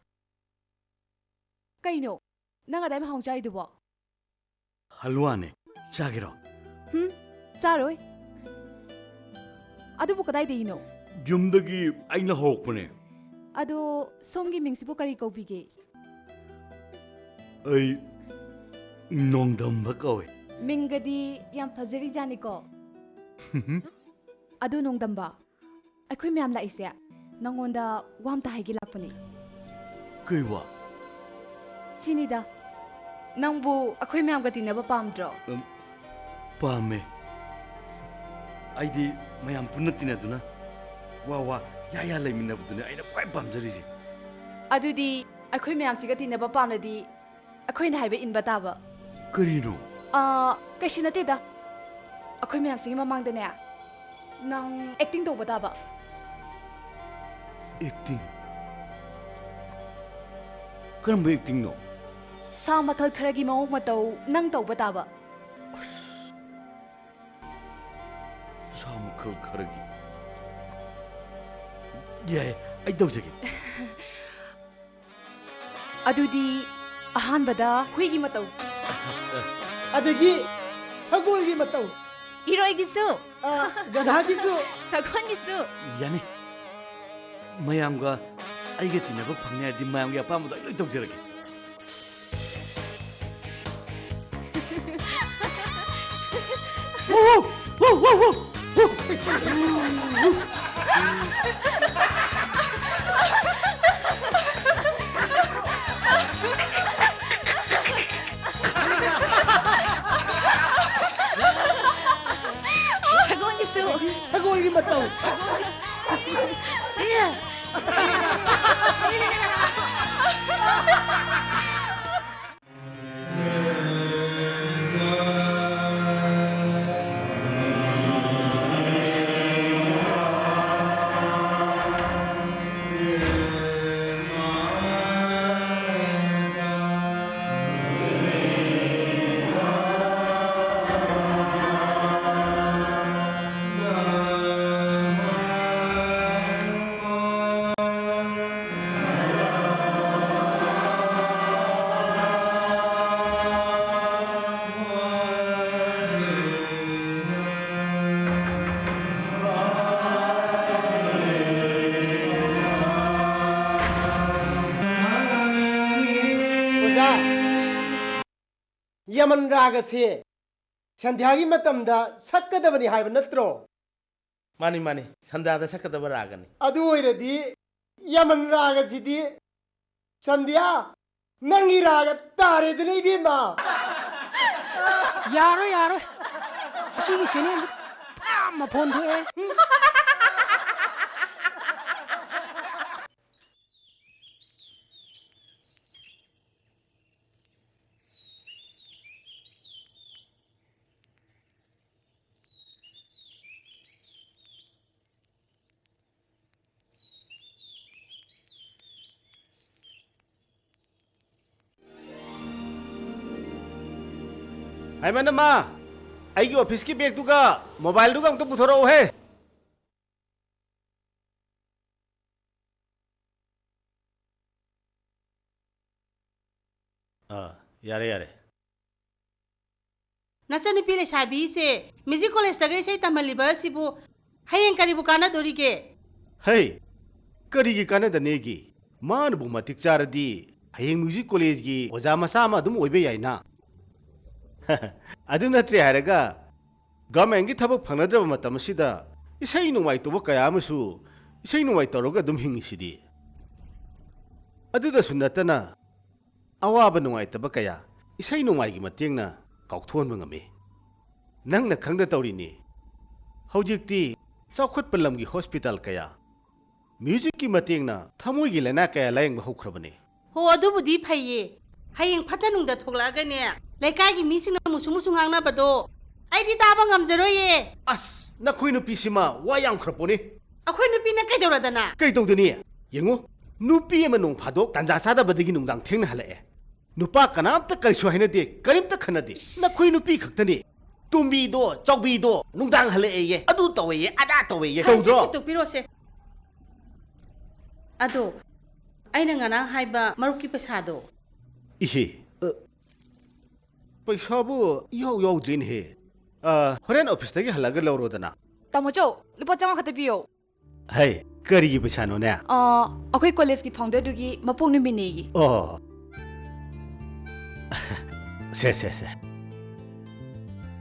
ꯀꯩꯅꯣ? ꯅꯪ ꯑꯗꯥꯏ ꯃꯍꯥꯎ ꯆꯥꯏꯗꯨꯕꯣ? ꯍꯜꯋꯥꯅꯦ꯫ ꯆꯥꯒꯦꯔꯣ? ꯍꯨꯝ, ꯆꯥꯔꯣꯏ꯫ ꯑꯗꯨꯕꯨ ꯀꯗꯥꯏꯗꯒꯤꯅꯣ? ꯌꯨꯝꯗꯒꯤ ꯑꯩꯅ ꯍꯧꯔꯛꯄꯅꯦ꯫ ꯑꯗꯣ ꯁꯣꯝꯒꯤ ꯃꯤꯡꯁꯤꯕꯨ ꯀꯔꯤ ꯀꯧꯕꯤꯒꯦ? ꯑꯩ ꯅꯣꯡꯗꯝꯕ ꯀꯧꯋꯦ꯫ ꯃꯤꯡꯒꯗꯤ ꯌꯥꯝ ꯐꯖꯔꯤꯖꯥꯠꯅꯤꯀꯣ꯫ ꯑꯗꯨ ꯅꯣꯡꯗꯝꯕ, ꯑꯩꯈꯣꯏ ꯃꯌꯥꯝ ꯂꯥꯛꯏꯁꯦ ꯅꯪꯉꯣꯟꯗ ꯋꯥ ꯑꯝꯇ ꯍꯥꯏꯒꯦ ꯂꯥꯛꯄꯅꯦ꯫ ꯀꯩ ꯋꯥ? ꯁꯤꯅꯤꯗ, ꯅꯪꯕꯨ ꯑꯩꯈꯣꯏ ꯃꯌꯥꯝꯒ ꯇꯤꯟꯅꯕ ꯄꯥꯝꯗ꯭ꯔꯣ? ꯎꯝ, ꯄꯥꯝꯃꯦ꯫ ꯑꯩꯗꯤ ꯃꯌꯥꯝ ꯄꯨꯟꯅ ꯇꯤꯟꯅꯗꯨꯅ ꯋꯥ ꯋꯥ ꯌꯥ ꯌꯥ ꯂꯩꯃꯤꯟꯅꯕꯗꯨꯅꯦ ꯑꯩꯅ ꯈ꯭ꯋꯥꯏ ꯄꯥꯝꯖꯔꯤꯁꯦ꯫ ꯑꯗꯨꯗꯤ ꯑꯩꯈꯣꯏ ꯃꯌꯥꯝꯁꯤꯒ ꯇꯤꯟꯅꯕ ꯄꯥꯝꯂꯗꯤ ꯑꯩꯈꯣꯏꯅ ꯍꯥꯏꯕ ꯏꯟꯕ ꯇꯥꯕ꯫ ꯀꯔꯤꯅꯣ? ꯑꯥ, ꯀꯩꯁꯨ ꯅꯠꯇꯦꯗ꯫ ꯑꯩꯈꯣꯏ ꯃꯌꯥꯝꯁꯤꯒꯤ ꯃꯃꯥꯡꯗꯅꯦ, ꯅꯪ ꯑꯦꯛꯇꯤꯡ ꯇꯧꯕ ꯇꯥꯕ꯫ ꯑꯦꯛꯇꯤꯡ? ꯀꯔꯝꯕ ꯑꯦꯛꯇꯤꯡꯅꯣ? ꯁꯥ ꯃꯈꯜ ꯈꯔꯒꯤ ꯃꯑꯣꯡ ꯃꯇꯧ ꯅꯪ ꯇꯧꯕ ꯇꯥꯕ꯫ ꯁꯥ ꯃꯈꯜ ꯈꯔꯒꯤ? ꯌꯥꯏ, ꯑꯩ ꯇꯧꯖꯒꯦ꯫ ꯑꯗꯨꯗꯤ ꯑꯍꯥꯟꯕꯗ ꯍꯨꯏꯒꯤ ꯃꯇꯧ꯫ ꯑꯗꯒꯤ ꯁꯒꯣꯜꯒꯤ ꯃꯇꯧ꯫ ꯏꯔꯣꯏꯒꯤꯁꯨ꯫ ꯑ, ꯒꯙꯥꯒꯤꯁꯨ꯫ ꯁꯒꯣꯜꯒꯤꯁꯨ꯫ ꯌꯥꯅꯤ꯫ ꯃꯌꯥꯝꯒ ꯑꯩꯒ ꯇꯤꯟꯅꯕ ꯐꯪꯅꯤ ꯍꯥꯏꯔꯗꯤ ꯃꯌꯥꯝꯒꯤ ꯑꯄꯥꯝꯕꯗꯣ ꯑꯩ ꯂꯣꯏ ꯇꯧꯖꯔꯒꯦ꯫ ꯁꯒꯣꯜꯒꯤꯁꯨ꯫ ꯁꯒꯣꯜꯒꯤ ꯃꯇꯧ꯫ ꯑꯣꯖꯥ, ꯌꯃꯟ ꯔꯥꯒ ꯑꯁꯤ ꯁꯟꯙ꯭ꯌꯥꯒꯤ ꯃꯇꯝꯗ ꯁꯛꯀꯗꯕꯅꯤ ꯍꯥꯏꯕ ꯅꯠꯇ꯭ꯔꯣ? ꯃꯥꯅꯤ, ꯃꯥꯅꯤ, ꯁꯟꯙ꯭ꯌꯥꯗ ꯁꯛꯀꯗꯕ ꯔꯥꯒꯅꯤ꯫ ꯑꯗꯨ ꯑꯣꯏꯔꯗꯤ ꯌꯃꯟ ꯔꯥꯒꯁꯤꯗꯤ ꯁꯟꯙ꯭ꯌꯥ, ꯅꯪꯒꯤ ꯔꯥꯒ ꯇꯥꯔꯦꯗꯅ, ꯏꯕꯦꯝꯃ꯫ ꯌꯥꯔꯣꯏ, ꯌꯥꯔꯣꯏ꯫ ꯑꯁꯤꯒꯤ channel ꯁꯤ ꯄꯨꯔꯥ ꯃꯐꯣꯟ ꯊꯣꯛꯑꯦ꯫ ꯍꯥꯏꯃꯅꯃ, ꯑꯩꯒꯤ ꯑꯣꯐꯤꯁꯀꯤ ꯕꯦꯒꯇꯨꯒ ꯃꯣꯕꯥꯏꯜꯗꯨꯒ ꯑꯝꯇ ꯄꯨꯊꯣꯔꯛꯎꯍꯦ꯫ ꯑꯥ, ꯌꯥꯔꯦ, ꯌꯥꯔꯦ꯫ ꯅꯆꯟꯅꯨꯄꯤ ꯂꯩꯁꯥꯕꯤꯁꯦ ꯃ꯭ꯌꯨꯖꯤꯛ ꯀꯣꯂꯦꯖꯇꯒ ꯏꯁꯩ ꯇꯝꯍꯜꯂꯤꯕ ꯑꯁꯤꯕꯨ ꯍꯌꯦꯡ ꯀꯔꯤꯕꯨ ꯀꯥꯟꯅꯗꯣꯔꯤꯒꯦ? ꯍꯩ, ꯀꯔꯤꯒꯤ ꯀꯥꯟꯅꯗꯅꯦꯒꯤ? ꯃꯥꯅꯕꯨ ꯃꯇꯤꯛ ꯆꯥꯔꯗꯤ ꯍꯌꯦꯡ ꯃ꯭ꯌꯨꯖꯤꯛ ꯀꯣꯂꯦꯖꯒꯤ ꯑꯣꯖꯥ ꯃꯆꯥ ꯑꯃ ꯑꯗꯨꯝ ꯑꯣꯏꯕ ꯌꯥꯏꯅ꯫ ꯑꯗꯨ ꯅꯠꯇ꯭ꯔꯦ ꯍꯥꯏꯔꯒ, ꯒꯚꯔꯟꯃꯦꯟꯒꯤ ꯊꯕꯛ ꯐꯪꯅꯗ꯭ꯔꯕ ꯃꯇꯝ ꯑꯁꯤꯗ ꯏꯁꯩ ꯅꯣꯡꯃꯥꯏ ꯇꯧꯕ ꯀꯌꯥ ꯑꯃꯁꯨ ꯏꯁꯩ ꯅꯣꯡꯃꯥꯏ ꯇꯧꯔꯒ ꯑꯗꯨꯝ ꯍꯤꯡꯉꯤꯁꯤꯗꯤ꯫ ꯑꯗꯨꯗꯁꯨ ꯅꯠꯇꯅ, ꯑꯋꯥꯕ ꯅꯨꯡꯉꯥꯏꯇꯕ ꯀꯌꯥ ꯏꯁꯩ ꯅꯣꯡꯃꯥꯏꯒꯤ ꯃꯇꯦꯡꯅ ꯀꯥꯎꯊꯣꯛꯍꯟꯕ ꯉꯝꯃꯤ꯫ ꯅꯪꯅ ꯈꯪꯗ ꯇꯧꯔꯤꯅꯤ꯫ ꯍꯧꯖꯤꯛꯇꯤ ꯆꯥꯎꯈꯠꯄ ꯂꯝꯒꯤ ꯍꯣꯁꯄꯤꯇꯥꯜ ꯀꯌꯥ ꯃ꯭ꯌꯨꯖꯤꯛꯀꯤ ꯃꯇꯦꯡꯅ ꯊꯃꯣꯏꯒꯤ ꯂꯥꯏꯅꯥ ꯀꯌꯥ ꯂꯥꯌꯦꯡꯕ ꯍꯧꯈ꯭ꯔꯕꯅꯤ꯫ ꯍꯣ, ꯑꯗꯨꯕꯨꯗꯤ ꯐꯩꯌꯦ꯫ ꯍꯌꯦꯡ ꯐꯠꯇ ꯅꯨꯡꯗ ꯊꯣꯛꯂꯛꯑꯒꯅꯦ, ꯂꯩꯀꯥꯏꯒꯤ ꯃꯤꯁꯤꯡꯅ ꯃꯨꯁꯨ ꯃꯨꯁꯨ ꯉꯥꯡꯅꯕꯗꯣ ꯑꯩꯗꯤ ꯇꯥꯕ ꯉꯝꯖꯔꯣꯏꯌꯦ꯫ ꯑꯁ, ꯅꯈꯣꯏ ꯅꯨꯄꯤꯁꯤꯃ ꯋꯥ ꯌꯥꯝꯈ꯭ꯔ ꯄꯣꯠꯅꯤ꯫ ꯑꯩꯈꯣꯏ ꯅꯨꯄꯤꯅ ꯀꯩꯗꯧꯔꯗꯅ? ꯀꯩ ꯇꯧꯗꯅꯤ? ꯌꯦꯡꯉꯨ, ꯅꯨꯄꯤ ꯑꯃ ꯅꯣꯡ ꯐꯥꯗꯣꯛ ꯇꯥꯟꯖꯥ ꯆꯥꯗꯕꯗꯒꯤ ꯅꯨꯡꯗꯥꯡ ꯊꯦꯡꯅ ꯍꯜꯂꯛꯑꯦ꯫ ꯅꯨꯄꯥ ꯀꯅꯥꯝꯇ ꯀꯔꯤꯁꯨ ꯍꯥꯏꯅꯗꯦ, ꯀꯔꯤꯝꯇ ꯈꯟꯅꯗꯦ꯫ ꯏꯁ꯫ ꯅꯈꯣꯏ ꯅꯨꯄꯤ ꯈꯛꯇꯅꯤ꯫ ꯇꯣꯝꯕꯤꯗꯣ, ꯆꯥꯎꯕꯤꯗꯣ ꯅꯨꯡꯗꯥꯡ ꯍꯜꯂꯛꯑꯦꯌꯦ, ꯑꯗꯨ ꯇꯧꯋꯦꯌꯦ, ꯑꯗꯥ ꯇꯧꯋꯦꯌꯦ꯫ ꯇꯧꯗ꯭ꯔꯣ? ꯁꯦ, ꯇꯣꯛꯄꯤꯔꯣꯁꯦ꯫ ꯑꯗꯣ, ꯑꯩꯅ ꯉꯔꯥꯡ ꯍꯥꯏꯕ ꯃꯔꯨꯞꯀꯤ ꯄꯩꯁꯥꯗꯣ? ꯏꯍꯦ, ꯑ, ꯄꯩꯁꯥꯕꯨ ꯏꯌꯥꯎ ꯌꯥꯎꯗ꯭ꯔꯦꯅꯦꯍꯦ꯫ ꯑ, ꯍꯣꯔꯦꯟ ꯑꯣꯐꯤꯁꯇꯒꯤ ꯍꯜꯂꯛꯑꯒ ꯂꯧꯔꯣꯗꯅ꯫ ꯇꯥꯃꯣ ꯆꯧ, ꯂꯨꯄꯥ ꯆꯥꯝꯃꯉꯥ ꯈꯛꯇ ꯄꯤꯌꯣ꯫ ꯍꯩ, ꯀꯔꯤꯒꯤ ꯄꯩꯁꯥꯅꯣꯅꯦ? ꯑ, ꯑꯩꯈꯣꯏ ꯀꯣꯂꯦꯖꯀꯤ ꯐꯥꯎꯟꯗꯔꯗꯨꯒꯤ ꯃꯄꯣꯛ ꯅꯨꯃꯤꯠꯅꯦꯌꯦ꯫ ꯑꯣ꯫ ꯁꯦ, ꯁꯦ, ꯁꯦ꯫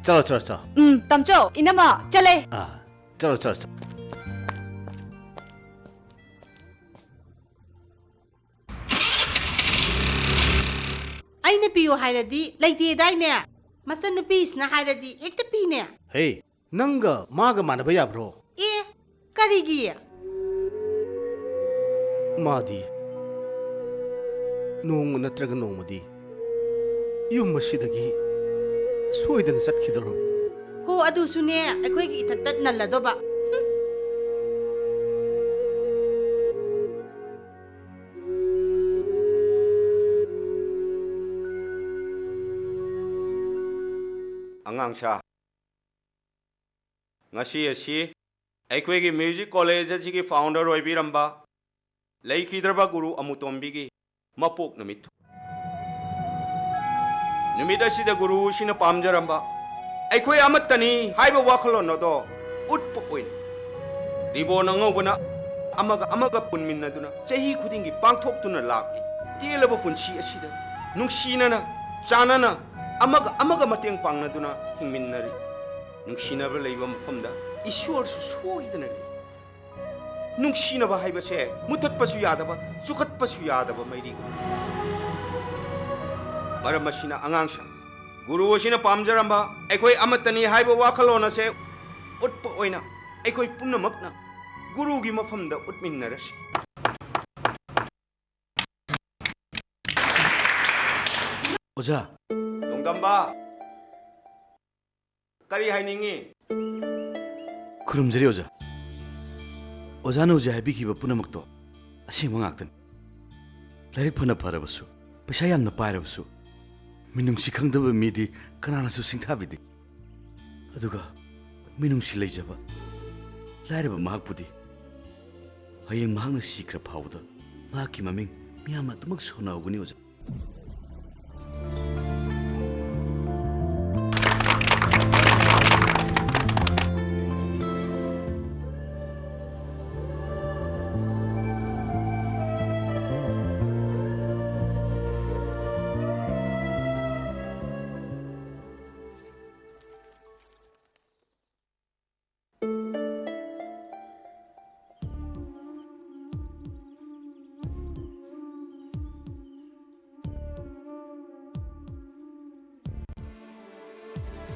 ꯆꯠꯂꯣ, ꯆꯠꯂꯣ, ꯆꯠꯂꯣ꯫ ꯎꯝ, ꯇꯥꯃꯣ ꯆꯧ, ꯏꯅꯝꯃ, ꯆꯠꯂꯦ꯫ ꯑꯥ, ꯆꯠꯂꯣ, ꯆꯠꯂꯣ, ꯆꯠꯂꯣ꯫ ꯑꯩꯅ ꯄꯤꯌꯨ ꯍꯥꯏꯔꯗꯤ ꯂꯩꯇꯦꯗꯥꯏꯅꯦ? ꯃꯆꯟꯅꯨꯄꯤꯁꯤꯅ ꯍꯥꯏꯔꯗꯤ ꯍꯦꯛꯇ ꯄꯤꯅꯦ꯫ ꯍꯦ, ꯅꯪꯒ ꯃꯥꯒ ꯃꯥꯟꯅꯕ ꯌꯥꯕ꯭ꯔꯣ? ꯑꯦ, ꯀꯔꯤꯒꯤ? ꯃꯥꯗꯤ ꯅꯣꯡꯃ ꯅꯠꯇ꯭ꯔꯒ ꯅꯣꯡꯃꯗꯤ ꯌꯨꯝ ꯑꯁꯤꯗꯒꯤ ꯁꯣꯏꯗꯅ ꯆꯠꯈꯤꯗꯧꯔꯕꯅꯤ꯫ ꯍꯣ, ꯑꯗꯨꯁꯨꯅꯦ, ꯑꯩꯈꯣꯏꯒꯤ ꯏꯊꯛꯇ ꯅꯜꯂꯗꯧꯕ꯫ ꯍꯨꯝ꯫ ꯑꯉꯥꯡꯁꯥ, ꯉꯁꯤ ꯑꯁꯤ ꯑꯩꯈꯣꯏꯒꯤ ꯃ꯭ꯌꯨꯖꯤꯛ ꯀꯣꯂꯦꯖ ꯑꯁꯤꯒꯤ ꯐꯥꯎꯟꯗꯔ ꯑꯣꯏꯕꯤꯔꯝꯕ ꯂꯩꯈꯤꯗ꯭ꯔꯕ ꯒꯨꯔꯨ ꯑꯃꯨꯇꯣꯝꯕꯤꯒꯤ ꯃꯄꯣꯛ ꯅꯨꯃꯤꯠ꯫ ꯅꯨꯃꯤꯠ ꯑꯁꯤꯗ ꯒꯨꯔꯨꯁꯤꯅ ꯄꯥꯝꯖꯔꯝꯕ ꯑꯩꯈꯣꯏ ꯑꯃꯠꯇꯅꯤ ꯍꯥꯏꯕ ꯋꯥꯈꯜꯂꯣꯟ ꯑꯗꯣ ꯎꯠꯄ ꯑꯣꯏꯅ ꯔꯤꯕꯣꯟ ꯑꯉꯧꯕꯅ ꯑꯃꯒ ꯑꯃꯒ ꯄꯨꯟꯃꯤꯟꯅꯗꯨꯅ ꯆꯍꯤ ꯈꯨꯗꯤꯡꯒꯤ ꯄꯥꯡꯊꯣꯛꯇꯨꯅ ꯂꯥꯛꯂꯤ꯫ ꯇꯦꯜꯂꯕ ꯄꯨꯟꯁꯤ ꯑꯁꯤꯗ ꯅꯨꯡꯁꯤꯅꯅ, ꯆꯥꯟꯅꯅ, ꯑꯃꯒ ꯑꯃꯒ ꯃꯇꯦꯡ ꯄꯥꯡꯅꯗꯨꯅ ꯍꯤꯡꯃꯤꯟꯅꯔꯤ꯫ ꯅꯨꯡꯁꯤꯅꯕ ꯂꯩꯕ ꯃꯐꯝꯗ ꯏꯁꯣꯔꯁꯨ ꯁꯣꯏꯗꯅ ꯂꯩ꯫ ꯅꯨꯡꯁꯤꯅꯕ ꯍꯥꯏꯕꯁꯦ ꯃꯨꯊꯠꯄꯁꯨ ꯌꯥꯗꯕ, ꯆꯨꯈꯠꯄꯁꯨ ꯌꯥꯗꯕ ꯃꯩꯔꯤꯒꯨꯝꯕꯅꯤ꯫ ꯃꯔꯝ ꯑꯁꯤꯅ ꯑꯉꯥꯡꯁꯤꯡ, ꯒꯨꯔꯨ ꯑꯁꯤꯅ ꯄꯥꯝꯖꯔꯝꯕ ꯑꯩꯈꯣꯏ ꯑꯃꯠꯇꯅꯤ ꯍꯥꯏꯕ ꯋꯥꯈꯜꯂꯣꯟ ꯑꯁꯦ ꯎꯠꯄ ꯑꯣꯏꯅ ꯑꯩꯈꯣꯏ ꯄꯨꯝꯅꯃꯛꯅ ꯒꯨꯔꯨꯒꯤ ꯃꯐꯝꯗ ꯎꯠꯃꯤꯟꯅꯔꯁꯤ꯫ ꯑꯣꯖꯥ꯫ ꯅꯣꯡꯗꯝꯕ, ꯀꯔꯤ ꯍꯥꯏꯅꯤꯡꯉꯤ? ꯈꯨꯔꯨꯝꯖꯔꯤ ꯑꯣꯖꯥ꯫ ꯑꯣꯖꯥꯅ ꯍꯧꯖꯤꯛ ꯍꯥꯏꯕꯤꯈꯤꯕ ꯄꯨꯝꯅꯃꯛꯇꯣ ꯑꯁꯦꯡꯕ ꯉꯥꯛꯇꯅꯤ꯫ ꯂꯥꯏꯔꯤꯛ ꯐꯅ ꯐꯔꯕꯁꯨ, ꯄꯩꯁꯥ ꯌꯥꯝꯅ ꯄꯥꯏꯔꯕꯁꯨ, ꯃꯤꯅꯨꯡꯁꯤ ꯈꯪꯗꯕ ꯃꯤꯗꯤ ꯀꯅꯥꯅꯁꯨ ꯁꯤꯡꯊꯥꯕꯤꯗꯦ꯫ ꯑꯗꯨꯒ ꯃꯤꯅꯨꯡꯁꯤ ꯂꯩꯖꯕ ꯂꯥꯏꯔꯕ ꯃꯍꯥꯛꯄꯨꯗꯤ ꯍꯌꯦꯡ ꯃꯍꯥꯛꯅ ꯁꯤꯈ꯭ꯔ ꯐꯥꯎꯕꯗ ꯃꯍꯥꯛꯀꯤ ꯃꯃꯤꯡ ꯃꯤꯌꯥꯝꯅ ꯑꯗꯨꯃꯛ ꯁꯣꯟꯅꯍꯧꯒꯅꯤ ꯑꯣꯖꯥ꯫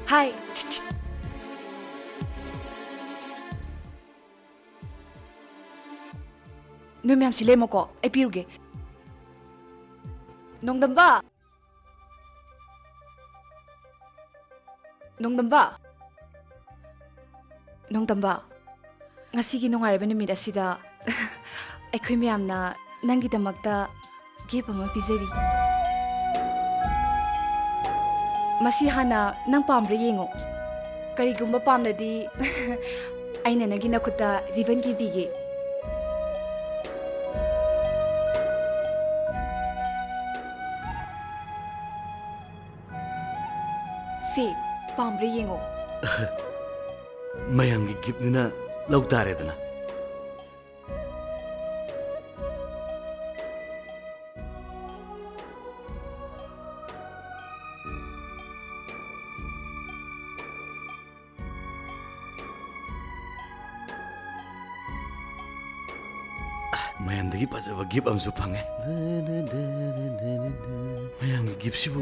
ꯍꯥꯏ꯫ ꯅꯣꯏ ꯃꯌꯥꯝ ꯁꯤ ꯂꯦꯝꯃꯣꯀꯣ, ꯑꯩ ꯄꯤꯔꯨꯒꯦ꯫ ꯅꯣꯡꯗꯝꯕ! ꯅꯣꯡꯗꯝꯕ! ꯅꯣꯡꯗꯝꯕ! ꯉꯁꯤꯒꯤ ꯅꯨꯡꯉꯥꯏꯔꯕ ꯅꯨꯃꯤꯠ ꯑꯁꯤꯗ ꯑꯩꯈꯣꯏ ꯃꯌꯥꯝꯅ ꯅꯪꯒꯤꯗꯃꯛꯇ gift ꯑꯃ ꯄꯤꯖꯔꯤ꯫ ꯃꯁꯤ ꯍꯥꯟꯅ ꯅꯪ ꯄꯥꯝꯕ꯭ꯔꯥ ꯌꯦꯡꯉꯣ꯫ ꯀꯔꯤꯒꯨꯝꯕ ꯄꯥꯝꯂꯗꯤ, ꯑꯩꯅ ꯅꯪꯒꯤ ꯅꯈꯨꯠꯇ ꯔꯤꯕꯟ ꯀꯤꯕꯤꯒꯦ꯫ ꯁꯦ, ꯄꯥꯝꯕ꯭ꯔꯥ ꯌꯦꯡꯉꯣ꯫ ꯃꯌꯥꯝꯒꯤ ꯒꯤꯐꯅꯤꯅ ꯂꯧ ꯇꯥꯔꯦꯗꯅ꯫ ꯃꯌꯥꯝꯗꯒꯤ ꯐꯖꯕ ꯒꯤꯐ ꯑꯃꯁꯨ ꯐꯪꯉꯦ꯫ ꯃꯌꯥꯝꯒꯤ ꯒꯤꯐꯁꯤꯕꯨ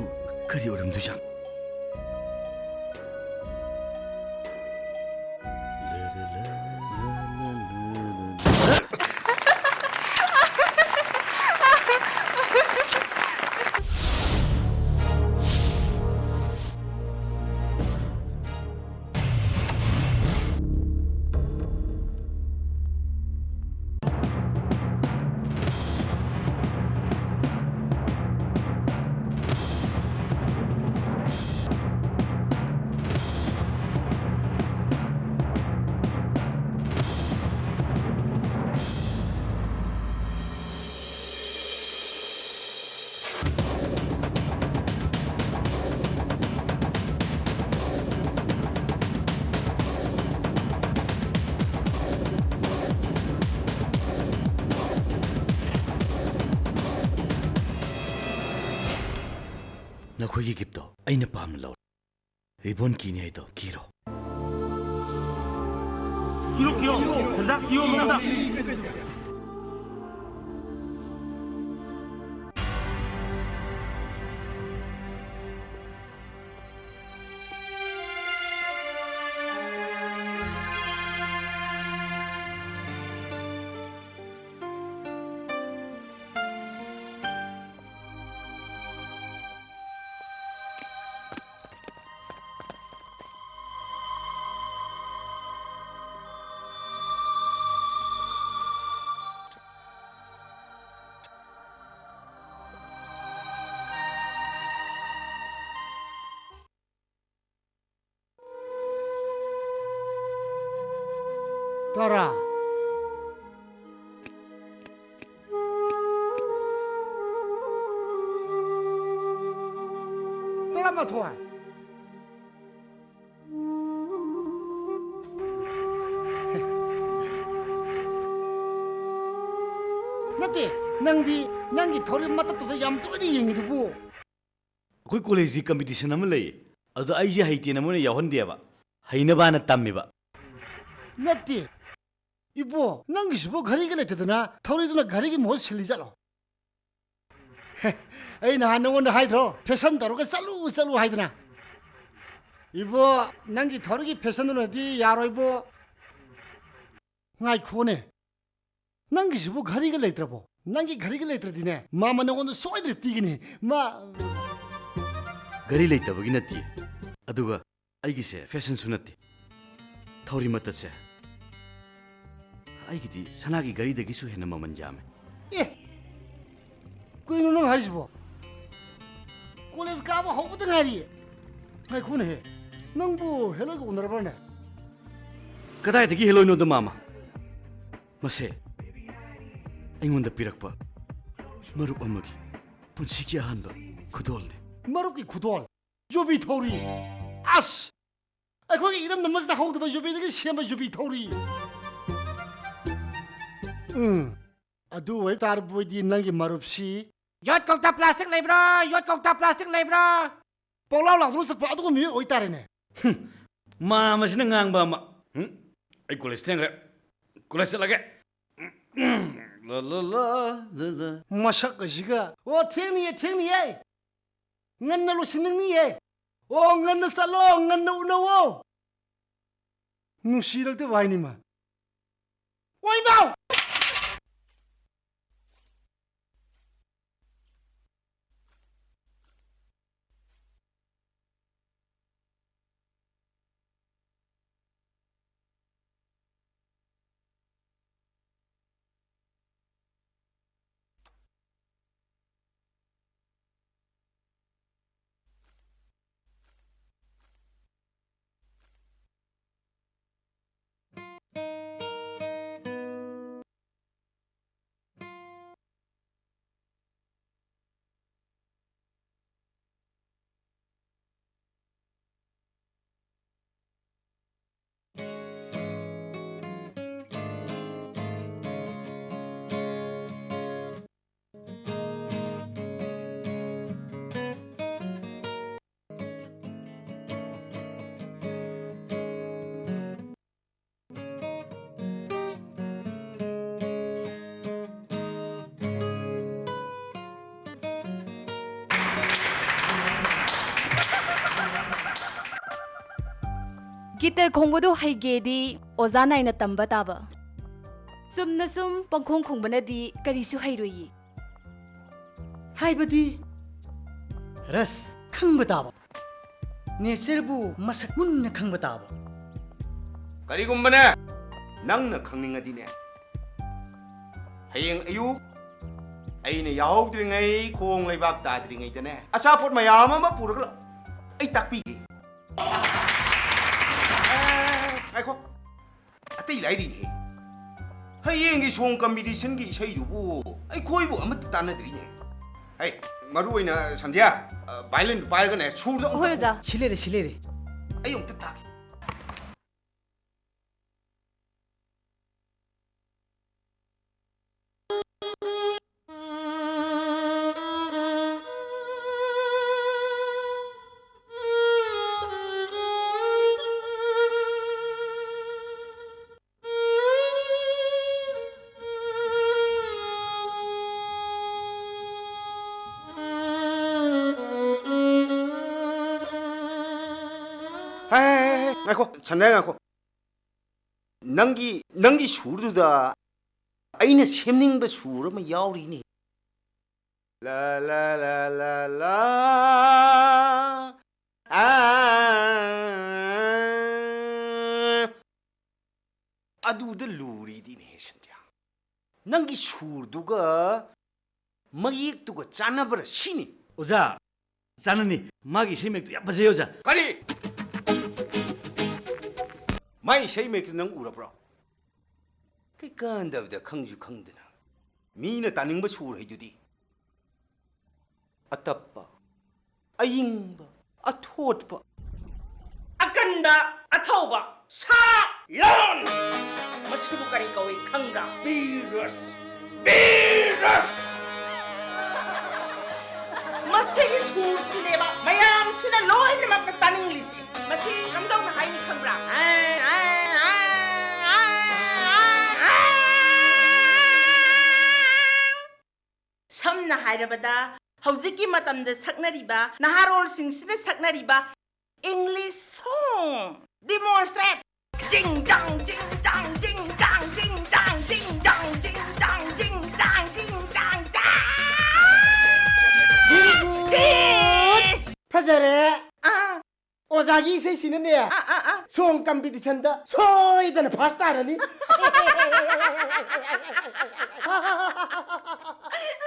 ꯀꯔꯤ ꯑꯣꯏꯔꯝꯗꯣꯏꯖꯥꯠꯅꯣ? ꯅꯈꯣꯏꯒꯤ ꯒꯤꯐꯇꯣ ꯑꯩꯅ ꯄꯥꯝꯅ ꯂꯧꯔꯦ꯫ ꯔꯤꯕꯣꯟ ꯀꯤꯅꯤ ꯍꯥꯏꯗꯣ ꯀꯤꯔꯣ꯫ ꯀꯤꯔꯣ, ꯀꯤꯔꯣ, ꯁꯟꯗꯥ ꯀꯤꯌꯣ ꯃꯉꯥꯗ꯫ ꯇꯔꯥ꯫ ꯇꯔꯥꯃꯥꯊꯣꯏ꯫ ꯅꯠꯇꯦ, ꯅꯪꯗꯤ ꯅꯪꯒꯤ ꯊꯧꯔꯤ ꯃꯇꯠꯇꯨꯗ ꯌꯥꯝ ꯇꯣꯏꯅ ꯌꯦꯡꯉꯤꯗꯨꯕꯨ꯫ ꯑꯩꯈꯣꯏ ꯀꯣꯂꯦꯖꯀꯤ ꯀꯝꯄꯤꯇꯤꯁꯟ ꯑꯃ ꯂꯩꯌꯦ, ꯑꯗꯨꯗ ꯑꯩꯁꯦ ꯍꯩꯇꯦꯅ ꯃꯣꯏꯅ ꯌꯥꯎꯍꯟꯗꯦꯕ, ꯍꯩꯅꯕꯅ ꯇꯝꯃꯤꯕ꯫ ꯅꯠꯇꯦ, ꯏꯕꯣ, ꯅꯪꯒꯤꯁꯤꯕꯨ ꯘꯔꯤꯒ ꯂꯩꯇꯗꯅ ꯊꯧꯔꯤꯗꯨꯅ ꯘꯔꯤꯒꯤ ꯃꯍꯨꯠ ꯁꯤꯜꯂꯤ ꯆꯠꯂꯣ꯫ ꯑꯩ ꯅꯍꯥꯟ ꯅꯉꯣꯟꯗ ꯍꯥꯏꯗ꯭ꯔꯣ, ꯐꯦꯁꯟ ꯇꯧꯔꯒ ꯆꯠꯂꯨ ꯆꯠꯂꯨ ꯍꯥꯏꯗꯅ? ꯏꯕꯣ, ꯅꯪꯒꯤ ꯊꯧꯔꯤꯒꯤ ꯐꯦꯁꯟꯗꯨꯅꯗꯤ ꯌꯥꯔꯣꯏꯕꯣ꯫ ꯉꯥꯏꯈꯣꯅꯦ, ꯅꯪꯒꯤꯁꯤꯕꯨ ꯘꯔꯤꯒ ꯂꯩꯇ꯭ꯔꯕꯣ? ꯅꯪꯒꯤ ꯘꯔꯤꯒ ꯂꯩꯇ꯭ꯔꯗꯤꯅꯦ, ꯃꯥꯃ ꯅꯉꯣꯟꯗ ꯁꯣꯏꯗꯅ ꯄꯤꯒꯅꯤ꯫ ꯃꯥ ꯘꯔꯤ ꯂꯩꯇꯕꯒꯤ ꯅꯠꯇꯦ, ꯑꯗꯨꯒ ꯑꯩꯒꯤꯁꯦ ꯐꯦꯁꯟꯁꯨ ꯅꯠꯇꯦ꯫ ꯊꯧꯔꯤ ꯃꯇꯠꯁꯦ ꯑꯩꯒꯤꯗꯤ ꯁꯅꯥꯒꯤ ꯘꯔꯤꯗꯒꯤꯁꯨ ꯍꯦꯟꯅ ꯃꯃꯜ ꯌꯥꯝꯃꯦ꯫ ꯑꯦ, ꯀꯩꯅꯣ ꯅꯪ ꯍꯥꯏꯁꯤꯕꯣ? ꯀꯣꯂꯦꯖ ꯀꯥꯕ ꯍꯧꯕꯗ ꯉꯥꯏꯔꯤꯌꯦ꯫ ꯉꯥꯏꯈꯣꯅꯦꯍꯦ, ꯅꯪꯕꯨ ꯍꯦꯂꯣꯏꯒ ꯎꯅꯔꯕ꯭ꯔꯅꯦ? ꯀꯗꯥꯏꯗꯒꯤ ꯍꯦꯂꯣꯏꯅꯣꯗ, ꯃꯥꯃ? ꯃꯁꯦ ꯑꯩꯉꯣꯟꯗ ꯄꯤꯔꯛꯄ ꯃꯔꯨꯞ ꯑꯃꯒꯤ ꯄꯨꯟꯁꯤꯒꯤ ꯑꯍꯥꯟꯕ ꯈꯨꯗꯣꯜꯅꯤ꯫ ꯃꯔꯨꯞꯀꯤ ꯈꯨꯗꯣꯜ? ꯌꯨꯕꯤ ꯊꯧꯔꯤ! ꯑꯁ! ꯑꯩꯈꯣꯏꯒꯤ ꯏꯔꯝꯗꯝ ꯑꯁꯤꯗ ꯍꯧꯗꯕ ꯌꯨꯕꯤꯗꯒꯤ ꯁꯦꯝꯕ ꯌꯨꯕꯤ ꯊꯧꯔꯤ! ꯎꯝ, ꯑꯗꯨ ꯑꯣꯏ ꯇꯥꯔꯕꯣꯏꯗꯤ ꯅꯪꯒꯤ ꯃꯔꯨꯞꯁꯤ꯫ ꯌꯣꯠ ꯀꯧꯇꯥ ꯄ꯭ꯂꯥꯁꯇꯤꯛ ꯂꯩꯕ꯭ꯔꯥ? ꯌꯣꯠ ꯀꯧꯇꯥ ꯄ꯭ꯂꯥꯁꯇꯤꯛ ꯂꯩꯕ꯭ꯔꯥ? ꯄꯪꯂꯥꯎ ꯂꯥꯎꯗꯨꯅ ꯆꯠꯄ ꯑꯗꯨꯒꯨꯝꯕ ꯃꯤꯑꯣꯏ ꯑꯣꯏꯇꯥꯔꯦꯅꯦ꯫ ꯍꯨꯝ, ꯃꯥ ꯃꯁꯤꯅ ꯉꯥꯡꯕ ꯑꯃ꯫ ꯍꯨꯝ, ꯑꯩ ꯀꯣꯂꯦꯖ ꯊꯦꯡꯈ꯭ꯔꯦ꯫ ꯀꯣꯂꯦꯖ ꯆꯠꯂꯒꯦ꯫ ꯂ, ꯂ, ꯂ, ꯂ, ꯂ꯫ ꯃꯁꯛ ꯑꯁꯤꯒ꯫ ꯑꯣ, ꯊꯦꯡꯅꯤꯌꯦ, ꯊꯦꯡꯅꯤꯌꯦ꯫ ꯉꯟꯅ ꯂꯣꯏꯁꯤꯟꯅꯤꯡꯅꯤꯌꯦ꯫ ꯑꯣ, ꯉꯟꯅ ꯆꯠꯂꯣ, ꯉꯟꯅ ꯎꯅꯧꯋꯣ꯫ ꯅꯨꯡꯁꯤꯔꯛꯇꯕ ꯍꯥꯏꯅꯤ ꯃꯥ꯫ ꯑꯣꯏꯃꯥꯎ! ꯒꯤꯇꯔ ꯈꯣꯡꯕꯗꯨ ꯍꯩꯒꯦꯗꯤ ꯑꯣꯖꯥ ꯅꯥꯏꯅ ꯇꯝꯕ ꯇꯥꯕ꯫ ꯆꯨꯝꯅ ꯁꯨꯝ ꯄꯪꯈꯣꯡ ꯈꯣꯡꯕꯅꯗꯤ ꯀꯔꯤꯁꯨ ꯍꯩꯔꯣꯏꯌꯦ꯫ ꯍꯥꯏꯕꯗꯤ ꯔꯁ ꯈꯪꯕ ꯇꯥꯕ, ꯅꯦꯆꯔꯕꯨ ꯃꯁꯛ ꯃꯨꯟꯅ ꯈꯪꯕ ꯇꯥꯕ꯫ ꯀꯔꯤꯒꯨꯝꯕꯅꯦ ꯅꯪꯅ ꯈꯪꯅꯤꯡꯉꯗꯤꯅꯦ, ꯍꯌꯦꯡ ꯑꯌꯨꯛ ꯑꯩꯅ ꯌꯥꯍꯧꯗ꯭ꯔꯤꯉꯩ, ꯈꯣꯡ ꯂꯩꯕꯥꯛ ꯇꯥꯗ꯭ꯔꯤꯉꯩꯗꯅꯦ, ꯑꯆꯥꯄꯣꯠ ꯃꯌꯥꯝ ꯑꯃ ꯄꯨꯔꯒ ꯂꯥꯛꯑꯣ꯫ ꯑꯩ ꯇꯥꯛꯄꯤꯒꯦ꯫ ꯉꯥꯏꯈꯣ, ꯑꯇꯩ ꯂꯥꯏꯔꯤꯅꯦ꯫ ꯍꯌꯦꯡꯒꯤ ꯁꯣꯡ ꯀꯝꯄꯤꯇꯤꯁꯟꯒꯤ ꯏꯁꯩꯗꯨꯕꯨ ꯑꯩꯈꯣꯏꯕꯨ ꯑꯃꯠꯇ ꯇꯥꯟꯅꯗ꯭ꯔꯤꯅꯦ꯫ ꯍꯩ, ꯃꯔꯨ ꯑꯣꯏꯅ ꯁꯟꯙ꯭ꯌꯥ, ꯚꯥꯏꯂꯤꯟ ꯄꯥꯏꯔꯒꯅꯦ, ꯁꯨꯔꯗꯣ ꯑꯝꯇ ꯍꯣꯏ, ꯑꯣꯖꯥ꯫ ꯁꯤ ꯂꯩꯔꯦ, ꯁꯤ ꯂꯩꯔꯦ꯫ ꯑꯩ ꯑꯃꯨꯛꯇ ꯇꯥꯒꯦ꯫ ꯍꯥꯏ, ꯍꯥꯏ, ꯍꯥꯏ, ꯍꯥꯏ, ꯉꯥꯏꯈꯣ, ꯁꯟꯙ꯭ꯌꯥ, ꯉꯥꯏꯈꯣ꯫ ꯅꯪꯒꯤ, ꯅꯪꯒꯤ ꯁꯨꯔꯗꯨꯗ ꯑꯩꯅ ꯁꯦꯝꯅꯤꯡꯕ ꯁꯨꯔ ꯑꯃ ꯌꯥꯎꯔꯤꯅꯦ꯫ ꯂꯥ, ꯂꯥ, ꯂꯥ, ꯂꯥ, ꯂꯥ꯫ ꯑꯥ꯫ ꯑꯗꯨꯗ ꯂꯨꯔꯤꯗꯤꯅꯦ, ꯁꯟꯙ꯭ꯌꯥ꯫ ꯅꯪꯒꯤ ꯁꯨꯔꯗꯨꯒ ꯃꯌꯦꯛꯇꯨꯒ ꯆꯥꯟꯅꯕ꯭ꯔꯥ ꯁꯤꯅꯤ꯫ ꯑꯣꯖꯥ, ꯆꯥꯟꯅꯅꯤ꯫ ꯃꯥꯒꯤ ꯏꯁꯩ ꯃꯌꯦꯛꯇꯨ ꯌꯥꯝ ꯐꯖꯩ, ꯑꯣꯖꯥ꯫ ꯀꯔꯤ? ꯃꯥꯏ ꯏꯁꯩ ꯃꯌꯦꯛꯇꯨ ꯅꯪ ꯎꯔꯕ꯭ꯔꯣ? ꯀꯩꯀꯥꯟꯗꯕꯗ ꯈꯪꯁꯨ ꯈꯪꯗꯅ꯫ ꯃꯤꯅ ꯇꯥꯅꯤꯡꯕ ꯁꯨꯔ ꯍꯩꯗꯨꯗꯤ꯫ ꯑꯇꯞꯄ, ꯑꯏꯪꯕ, ꯑꯊꯣꯠꯄ꯫ ꯑꯀꯟꯕ, ꯑꯊꯧꯕ, ꯁꯥ, ꯂꯣꯟ꯫ ꯃꯁꯤꯕꯨ ꯀꯔꯤ ꯀꯧꯏ ꯈꯪꯕ꯭ꯔꯥ? ꯕꯤꯔꯁ, ꯕꯤꯔꯁ꯫ ꯃꯁꯤꯒꯤ ꯁꯨꯔꯁꯤꯅꯦꯕ ꯃꯌꯥꯝꯁꯤꯅ ꯂꯣꯏꯅꯃꯛꯅ ꯇꯥꯅꯤꯡꯂꯤꯁꯦ꯫ ꯃꯁꯤ ꯀꯝꯗꯧꯅ ꯍꯥꯏꯅꯤ ꯈꯪꯕ꯭ꯔꯥ? ꯁꯝꯅ ꯍꯥꯏꯔꯕꯗ, ꯍꯧꯖꯤꯛꯀꯤ ꯃꯇꯝꯗ ꯁꯛꯅꯔꯤꯕ, ꯅꯍꯥꯔꯣꯜꯁꯤꯡꯁꯤꯅ ꯁꯛꯅꯔꯤꯕ English song꯫ Demonstrate! Jing jang, jing jang, jing jang, jing jang, jing jang, jing jang, jing jang, jing jang, jang! ꯐꯖꯔꯦ꯫ ꯑꯥ꯫ ꯑꯣꯖꯥꯒꯤ ꯏꯁꯩꯁꯤꯅꯅꯦ, ꯑꯥ, ꯑꯥ, ꯑꯥ꯫ Song competitionꯗ ꯁꯣꯏꯗꯅ first ꯇꯥꯔꯅꯤ꯫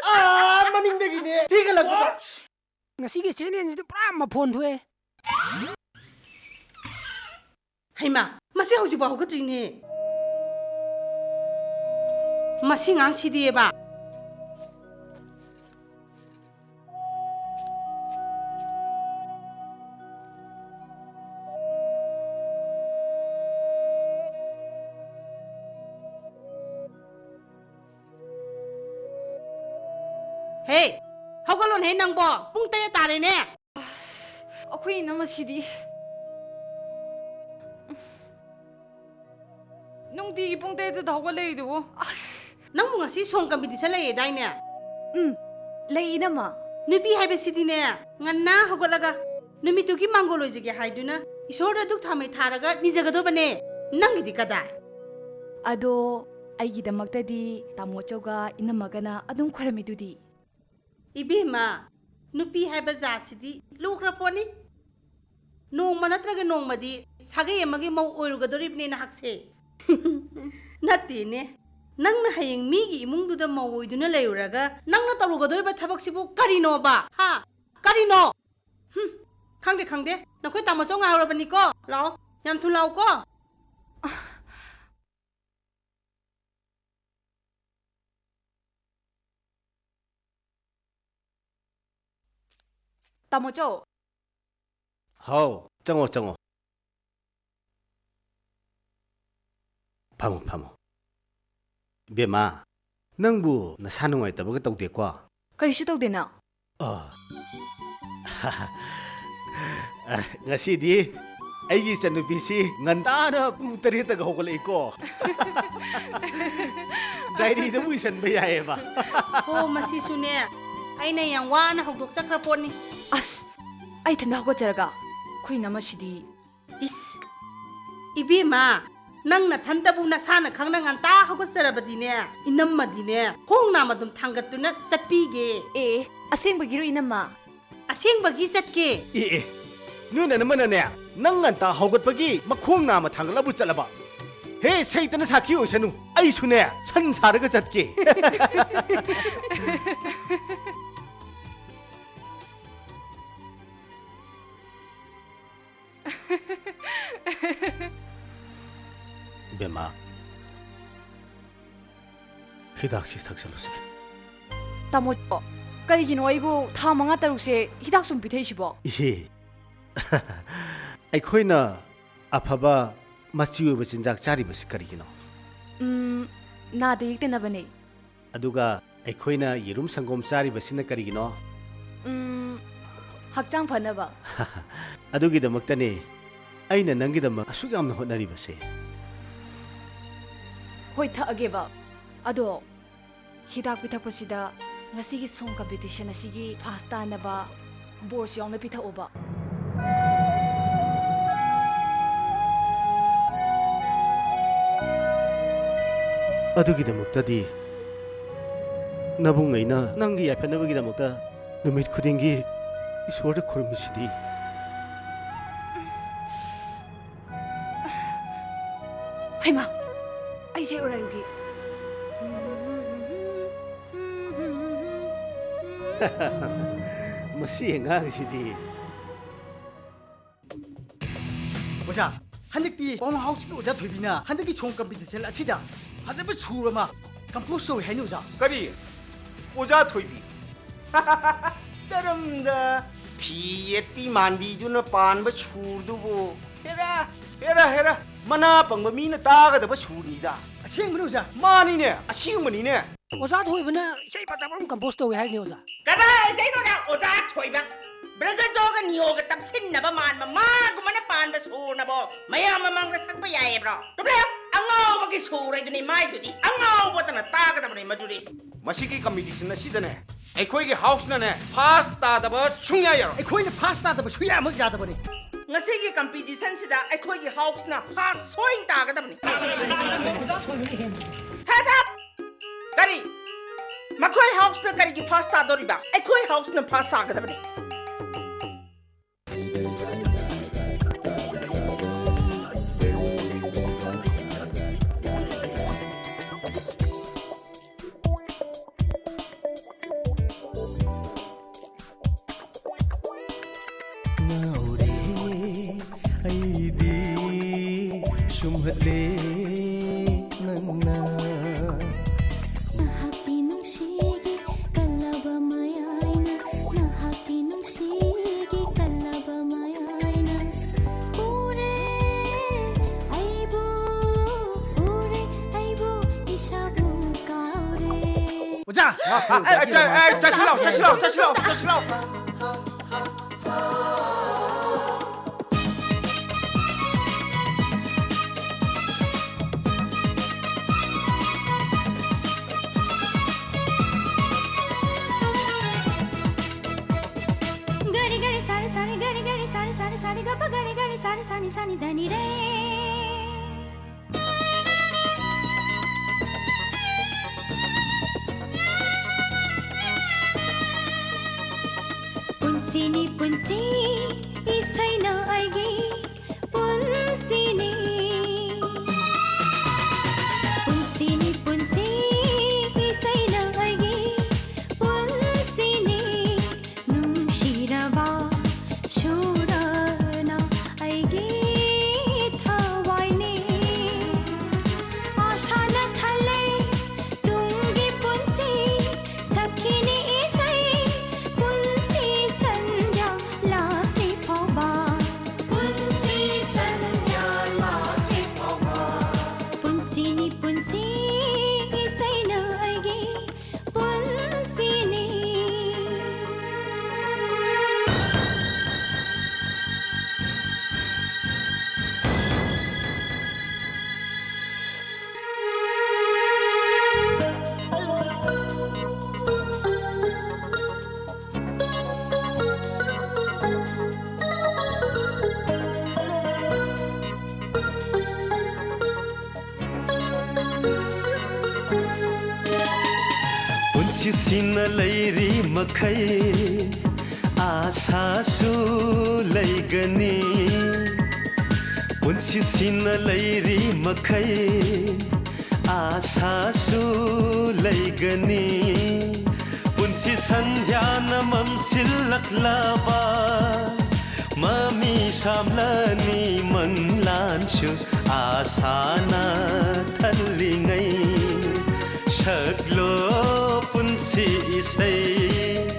ꯑꯥ, ꯃꯅꯤꯡꯗꯒꯤꯅꯦ ꯊꯤꯒꯠꯂꯛꯄꯗ꯫ ꯉꯁꯤꯒꯤ challengeꯁꯤꯗꯤ ꯄꯨꯔꯥ ꯃꯐꯣꯟ ꯊꯣꯛꯑꯦ꯫ ꯍꯩꯃꯥ, ꯃꯁꯤ ꯍꯧꯖꯤꯛꯐꯥꯎ ꯍꯧꯒꯠꯇ꯭ꯔꯤꯅꯦ꯫ ꯃꯁꯤ ꯉꯥꯡꯁꯤꯗꯤꯑꯕ꯫ ꯍꯦ, ꯍꯧꯒꯠꯂꯣꯅꯦ ꯅꯪꯕꯣ, ꯄꯨꯡ ꯇꯔꯦꯠ ꯇꯥꯔꯦꯅꯦ꯫ ꯑꯩꯈꯣꯏ ꯏꯅꯝꯃꯁꯤꯗꯤ꯫ ꯅꯨꯡꯇꯤꯒꯤ ꯄꯨꯡ ꯇꯔꯦꯠꯇ ꯍꯧꯒꯠꯂꯛꯏꯗꯨꯕꯨ꯫ ꯑꯁ! ꯅꯪꯕꯨ ꯉꯁꯤ song competition ꯂꯩꯌꯦꯗꯥꯏꯅꯦ? ꯎꯝ, ꯂꯩ, ꯏꯅꯝꯃ꯫ ꯅꯨꯄꯤ ꯍꯥꯏꯕꯁꯤꯗꯤꯅꯦ, ꯉꯟꯅ ꯍꯧꯒꯠꯂꯒ ꯅꯨꯃꯤꯠꯇꯨꯒꯤ ꯃꯥꯡꯒꯣꯜ ꯑꯣꯏꯖꯒꯦ ꯍꯥꯏꯗꯨꯅ ꯏꯁꯣꯔꯗ ꯙꯨꯛ ꯊꯥꯎꯃꯩ ꯊꯥꯔꯒ ꯅꯤꯖꯒꯗꯧꯕꯅꯦ꯫ ꯅꯪꯒꯤꯗꯤ ꯀꯗꯥꯏ? ꯑꯗꯣ ꯑꯩꯒꯤꯗꯃꯛꯇꯗꯤ ꯇꯥꯃꯣ ꯑꯆꯧꯒ ꯏꯅꯝꯃꯒꯅ ꯑꯗꯨꯝ ꯈꯣꯏꯔꯝꯃꯤꯗꯨꯗꯤ꯫ ꯏꯕꯦꯝꯃ, ꯅꯨꯄꯤ ꯍꯥꯏꯕ ꯖꯥꯠꯁꯤꯗꯤ ꯂꯨꯈ꯭ꯔ ꯄꯣꯠꯅꯤ꯫ ꯅꯣꯡꯃ ꯅꯠꯇ꯭ꯔꯒ ꯅꯣꯡꯃꯗꯤ ꯁꯥꯒꯩ ꯑꯃꯒꯤ ꯃꯧ ꯑꯣꯏꯔꯨꯒꯗꯧꯔꯤꯕꯅꯦ ꯅꯍꯥꯛꯁꯦ꯫ ꯅꯠꯇꯦꯅꯦ, ꯅꯪꯅ ꯍꯌꯦꯡ ꯃꯤꯒꯤ ꯏꯃꯨꯡꯗꯨꯗ ꯃꯧ ꯑꯣꯏꯗꯨꯅ ꯂꯩꯔꯨꯔꯒ ꯅꯪꯅ ꯇꯧꯔꯨꯒꯗꯧꯔꯤꯕ ꯊꯕꯛꯁꯤꯕꯨ ꯀꯔꯤꯅꯣꯕ? ꯍꯥ? ꯀꯔꯤꯅꯣ? ꯍꯨꯝ, ꯈꯪꯗꯦ, ꯈꯪꯗꯦ꯫ ꯅꯈꯣꯏ ꯇꯥꯃꯣꯆꯧ ꯉꯥꯏꯍꯧꯔꯕꯅꯤꯀꯣ꯫ ꯂꯥꯛꯑꯣ, ꯌꯥꯝ ꯊꯨꯅ ꯂꯥꯛꯑꯣꯀꯣ꯫ ꯇꯥꯃꯣꯆꯧ꯫ ꯍꯥꯎ, ꯆꯪꯉꯣ, ꯆꯪꯉꯣ꯫ ꯐꯝꯃꯣ, ꯐꯝꯃꯣ꯫ ꯏꯕꯦꯝꯃ, ꯅꯪꯕꯨ ꯅꯁꯥ ꯅꯨꯡꯉꯥꯏꯇꯕꯒ ꯇꯧꯗꯦꯀꯣ? ꯀꯔꯤꯁꯨ ꯇꯧꯗꯦꯅ꯫ ꯑꯣ꯫ ꯑ, ꯉꯁꯤꯗꯤ ꯑꯩꯒꯤ ꯏꯆꯟꯅꯨꯄꯤꯁꯤ ꯉꯟꯇꯥꯅ ꯄꯨꯡ ꯇꯔꯦꯠꯇꯒ ꯍꯧꯒꯠꯂꯛꯏꯀꯣ꯫ ꯗꯥꯏꯔꯤꯗꯕꯨ ꯏꯁꯟꯕ ꯌꯥꯏꯌꯦꯕ꯫ ꯍꯣ, ꯃꯁꯤꯁꯨꯅꯦ, ꯑꯩꯅ ꯌꯥꯝ ꯋꯥꯅ ꯍꯧꯗꯣꯛꯆꯈ꯭ꯔ ꯄꯣꯠꯅꯤ꯫ ꯑꯁ, ꯑꯩ ꯏꯊꯟꯗ ꯍꯧꯒꯠꯆꯔꯒ? ꯑꯩꯈꯣꯏ ꯏꯅꯝꯃꯁꯤꯗꯤ꯫ ꯏꯁ, ꯏꯕꯦꯝꯃ, ꯅꯪ ꯅꯊꯟꯇꯕꯨ ꯅꯁꯥꯅ ꯈꯪꯅ ꯉꯟꯇꯥ ꯍꯧꯒꯠꯆꯔꯕꯗꯤꯅꯦ, ꯏꯅꯝꯃꯗꯤꯅꯦ ꯈꯣꯡ ꯅꯥꯝ ꯑꯗꯨꯝ ꯊꯥꯡꯒꯠꯇꯨꯅ ꯆꯠꯄꯤꯒꯦ꯫ ꯑꯦ, ꯑꯁꯦꯡꯕꯒꯤꯔꯣ ꯏꯅꯝꯃ? ꯑꯁꯦꯡꯕꯒꯤ ꯆꯠꯀꯦ꯫ ꯑꯦ, ꯑꯦ, ꯅꯣꯏ ꯅꯅꯝꯃꯅꯅꯦ, ꯅꯪ ꯉꯟꯇꯥ ꯍꯧꯒꯠꯄꯒꯤ ꯃꯈꯣꯡ ꯅꯥꯝꯃ ꯊꯥꯡꯒꯠꯂꯕꯨ ꯆꯠꯂꯕ? ꯍꯦ, ꯁꯩꯇꯅ ꯁꯥꯈꯤ ꯑꯣꯏꯁꯅꯨ, ꯑꯩꯁꯨꯅꯦ ꯁꯟ ꯁꯥꯔꯒ ꯆꯠꯀꯦ꯫ ꯏꯕꯦꯝꯃ, ꯍꯤꯗꯥꯛꯁꯤ ꯊꯛꯆꯜꯂꯨꯁꯦ꯫ ꯇꯥꯃꯣ, ꯀꯔꯤꯒꯤꯅꯣ ꯑꯩꯕꯨ ꯊꯥ ꯃꯉꯥ ꯇꯔꯨꯛꯁꯦ ꯍꯤꯗꯥꯛ ꯁꯨꯝ ꯄꯤꯊꯛꯏꯁꯤꯕꯣ? ꯏꯍꯦ, ꯑꯩꯈꯣꯏꯅ ꯑꯐꯕ ꯃꯆꯤ ꯑꯣꯏꯕ ꯆꯤꯟꯖꯥꯛ ꯆꯥꯔꯤꯕꯁꯤ ꯀꯔꯤꯒꯤꯅꯣ? ꯎꯝ, ꯅꯥꯗ ꯌꯦꯛꯇꯅꯕꯅꯦ꯫ ꯑꯗꯨꯒ ꯑꯩꯈꯣꯏꯅ ꯌꯦꯔꯨꯝ ꯁꯪꯒꯣꯝ ꯆꯥꯔꯤꯕꯁꯤꯅ ꯀꯔꯤꯒꯤꯅꯣ? ꯎꯝ, ꯍꯛꯆꯥꯡ ꯐꯅꯕ꯫ ꯑꯗꯨꯒꯤꯗꯃꯛꯇꯅꯦ ꯑꯩꯅ ꯅꯪꯒꯤꯗꯃꯛ ꯑꯁꯨꯛ ꯌꯥꯝꯅ ꯍꯣꯠꯅꯔꯤꯕꯁꯦ꯫ ꯍꯣꯏ, ꯊꯛꯑꯒꯦꯕ꯫ ꯑꯗꯣ ꯍꯤꯗꯥꯛ ꯄꯤꯊꯛꯄꯁꯤꯗ ꯉꯁꯤꯒꯤ song competition ꯑꯁꯤꯒꯤ first ꯇꯥꯅꯕ ꯕꯣꯔꯁꯨ ꯌꯥꯎꯅ ꯄꯤꯊꯛꯑꯣꯕ꯫ ꯑꯗꯨꯒꯤꯗꯃꯛꯇꯗꯤ ꯅꯕꯨꯡ ꯑꯩꯅ ꯅꯪꯒꯤ ꯌꯥꯏꯐꯅꯕꯒꯤꯗꯃꯛꯇ ꯅꯨꯃꯤꯠ ꯈꯨꯗꯤꯡꯒꯤ ꯏꯁꯣꯔꯗ ꯈꯨꯔꯨꯝꯃꯤꯁꯤꯗꯤ꯫ ꯍꯩꯃꯥ, ꯑꯩꯁꯦ ꯎꯔꯥꯏꯔꯨꯒꯤ꯫ ꯃꯁꯤ ꯑꯉꯥꯡꯁꯤꯗꯤ꯫ ꯑꯣꯖꯥ, ꯍꯟꯗꯛꯇꯤ ꯄꯥꯎꯅꯥ ꯍꯥꯎꯁꯀꯤ ꯑꯣꯖꯥ ꯊꯣꯏꯕꯤꯅ ꯍꯟꯗꯛꯀꯤ song competition ꯑꯁꯤꯗ ꯐꯖꯕ ꯁꯨꯔ ꯑꯃ compose ꯇꯧꯏ ꯍꯥꯏꯅ, ꯑꯣꯖꯥ꯫ ꯀꯔꯤ? ꯑꯣꯖꯥ ꯊꯣꯏꯕꯤ? ꯇꯔꯝꯗ ꯐꯤ ꯌꯦꯠꯄꯤ ꯃꯥꯟꯕꯤꯗꯨꯅ ꯄꯥꯟꯕ ꯁꯨꯔꯗꯨꯕꯨ꯫ ꯍꯦꯔꯥ, ꯍꯦꯔꯥ, ꯍꯦꯔꯥ, ꯃꯅꯥ ꯄꯪꯕ ꯃꯤꯅ ꯇꯥꯒꯗꯕ ꯁꯨꯔꯅꯤꯗ꯫ ꯑꯁꯦꯡꯕꯅꯤ, ꯑꯣꯖꯥ? ꯃꯥꯅꯤꯅꯦ, ꯑꯁꯦꯡꯕꯅꯤꯅꯦ꯫ ꯑꯣꯖꯥ ꯊꯣꯏꯕꯅ ꯏꯁꯩ ꯐꯖꯕ ꯑꯃ compose ꯇꯧꯏ ꯍꯥꯏꯅꯦ, ꯑꯣꯖꯥ꯫ ꯀꯗꯥꯏꯗꯩꯅꯣꯗ ꯑꯣꯖꯥ ꯊꯣꯏꯕ? ꯕ꯭ꯔꯒꯖꯣꯒ ꯅꯤꯌꯣꯒ ꯇꯞꯁꯤꯟꯅꯕ ꯃꯥꯟꯕ ꯃꯥꯒꯨꯝꯕꯅ ꯄꯥꯟꯕ ꯁꯨꯔꯅꯕꯣ ꯃꯌꯥꯝ ꯃꯃꯥꯡꯗ ꯁꯛꯄ ꯌꯥꯏꯌꯦꯕ꯭ꯔꯣ? ꯆꯨꯝꯂꯦ, ꯑꯉꯥꯎꯕꯒꯤ ꯁꯨꯔ ꯍꯥꯏꯗꯨꯅꯤ ꯃꯥꯏꯗꯨꯗꯤ꯫ ꯑꯉꯥꯎꯕꯇꯅ ꯇꯥꯒꯗꯕꯅꯤ ꯃꯗꯨꯗꯤ꯫ ꯃꯁꯤꯒꯤ competition ꯑꯁꯤꯗꯅꯦ, ꯑꯩꯈꯣꯏꯒꯤ ꯍꯥꯎꯁꯅꯅꯦ first ꯇꯥꯗꯕ ꯁꯨꯡꯌꯥ ꯌꯥꯔꯣꯏ꯫ ꯑꯩꯈꯣꯏꯅ first ꯇꯥꯗꯕ ꯁꯨꯡꯌꯥꯃꯛ ꯌꯥꯗꯕꯅꯤ꯫ ꯉꯁꯤꯒꯤ ꯀꯝꯄꯤꯇꯤꯁꯟꯁꯤꯗ ꯑꯩꯈꯣꯏꯒꯤ ꯍꯥꯎꯁꯅ ꯐꯥꯔꯁ ꯁꯣꯏꯅ ꯇꯥꯒꯗꯕꯅꯤ꯫ Shut up! ꯀꯔꯤ? ꯃꯈꯣꯏ ꯍꯥꯎꯁꯅ ꯀꯔꯤꯒꯤ ꯐꯥꯔꯁ ꯇꯥꯗꯣꯔꯤꯕ? ꯑꯩꯈꯣꯏ ꯍꯥꯎꯁꯅ ꯐꯥꯔꯁ ꯇꯥꯒꯗꯕꯅꯤ꯫ ꯉꯥꯎꯔꯦ ꯑꯩꯗꯤ ꯁꯨꯝꯍꯠꯂꯦ ꯅꯪꯅ꯫ ꯅꯍꯥꯛꯀꯤ ꯅꯨꯡꯁꯤꯒꯤ ꯀꯜꯂꯕ ꯃꯌꯥꯏꯅ, ꯅꯍꯥꯛꯀꯤ ꯅꯨꯡꯁꯤꯒꯤ ꯀꯜꯂꯕ ꯃꯌꯥꯏꯅ ꯎꯔꯦ ꯑꯩꯕꯨ, ꯎꯔꯦ ꯑꯩꯕꯨ, ꯏꯁꯥꯕꯨ ꯀꯥꯎꯔꯦ꯫ ꯑꯣꯖꯥ! ꯑꯦ, ꯆꯠꯁꯤ ꯂꯥꯎ, ꯆꯠꯁꯤ ꯂꯥꯎ, ꯆꯠꯁꯤ ꯂꯥꯎ, ꯆꯠꯁꯤ ꯂꯥꯎ, ꯆꯠꯁꯤ ꯂꯥꯎ꯫ గరి గరి సారి సారి గరి గరి సారి సారి సారి గప గరి గరి సారి సాని సాని దని రే. ꯄꯨꯟꯁꯤꯅꯤ ꯄꯨꯟꯁꯤ ꯏꯁꯩꯅ ꯑꯩꯒꯤ ꯄꯨꯟꯁꯤꯅꯤ꯫ ꯄꯨꯟꯁꯤꯅꯤ ꯄꯨꯟꯁꯤ ꯏꯁꯩꯅ ꯑꯩꯒꯤ ꯄꯨꯟꯁꯤꯅꯤ꯫ ꯅꯨꯡꯁꯤꯔꯕ ꯁꯨꯔꯅ ꯑꯩꯒꯤ ꯊꯋꯥꯏꯅꯤ꯫ ꯑꯥꯁꯥꯅ ꯊꯜꯂꯦ ꯇꯨꯡꯒꯤ ꯄꯨꯟꯁꯤ, ꯁꯛꯈꯤꯅꯤ ꯏꯁꯩ ꯄꯨꯟꯁꯤ ꯁꯟꯙ꯭ꯌꯥ ꯂꯥꯛꯇ꯭ꯔꯤ ꯐꯥꯎꯕ꯫ ꯁꯤꯅ ꯂꯩꯔꯤ ꯃꯈꯩ ꯑꯥꯁꯥꯁꯨ ꯂꯩꯒꯅꯤ꯫ ꯄꯨꯟꯁꯤꯁꯤꯅ ꯂꯩꯔꯤ ꯃꯈꯩ ꯑꯥꯁꯥꯁꯨ ꯂꯩꯒꯅꯤ꯫ ꯄꯨꯟꯁꯤ ꯁꯟꯙ꯭ꯌꯥꯅ ꯃꯝꯁꯤꯜꯂꯛꯂꯕ ꯃꯃꯤ ꯁꯥꯝꯂꯅꯤ꯫ ꯃꯪꯂꯥꯟꯁꯨ ꯑꯥꯁꯥꯅ ꯊꯜꯂꯤꯉꯩ ꯁꯛꯂꯣ ꯄꯨꯟꯁꯤ ꯏꯁꯩ꯫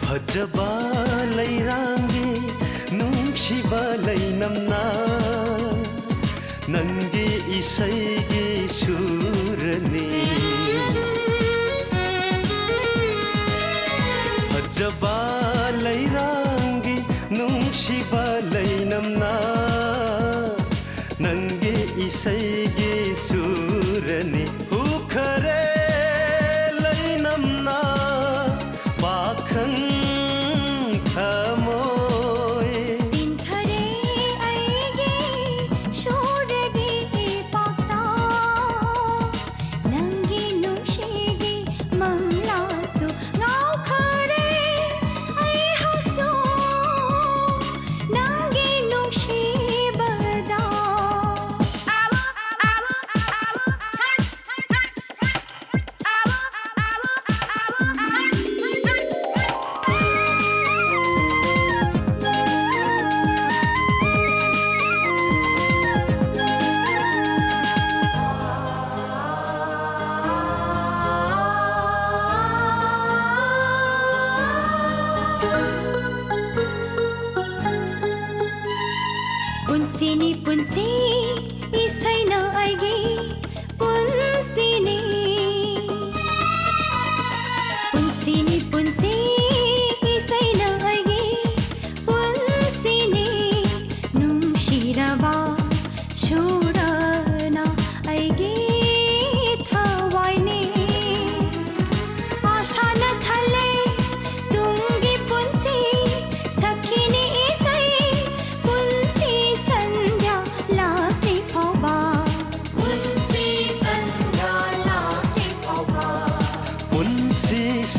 ꯐꯖꯕ ꯂꯩꯔꯥꯡꯒꯤ ꯅꯨꯡꯁꯤꯕ ꯂꯩꯅꯝꯅ ꯅꯪꯒꯤ ꯏꯁꯩꯒꯤ ꯁꯨꯔꯅꯤ꯫ ꯐꯖꯕ ꯂꯩꯔꯥꯡꯒꯤ ꯅꯨꯡꯁꯤꯕ ꯂꯩꯅꯝꯅ ꯅꯪꯒꯤ ꯏꯁꯩꯒꯤ ꯁꯨꯔꯅꯤ꯫ ꯎꯈꯔꯦ ꯂꯩꯅꯝꯅ ꯄꯥꯈꯪ ꯊꯃꯣꯏ꯫ ꯏꯟꯊꯔꯦ ꯑꯩꯒꯤ ꯁꯨꯔꯒꯤ ꯏꯄꯥꯛꯇ ꯅꯪꯒꯤ ꯅꯨꯡꯁꯤꯒꯤ ꯃꯪꯂꯥꯁꯨ ꯉꯥꯎꯈꯔꯦ ꯑꯩꯍꯥꯛꯁꯨ ꯅꯪꯒꯤ ꯅꯨꯡꯁꯤꯕꯗ꯫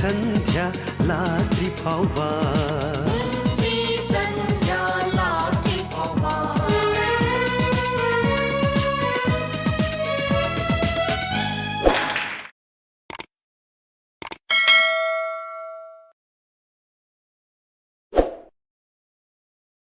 ꯁꯟꯙ꯭ꯌꯥ ꯂꯥꯛꯇ꯭ꯔꯤ ꯐꯥꯎꯕ꯫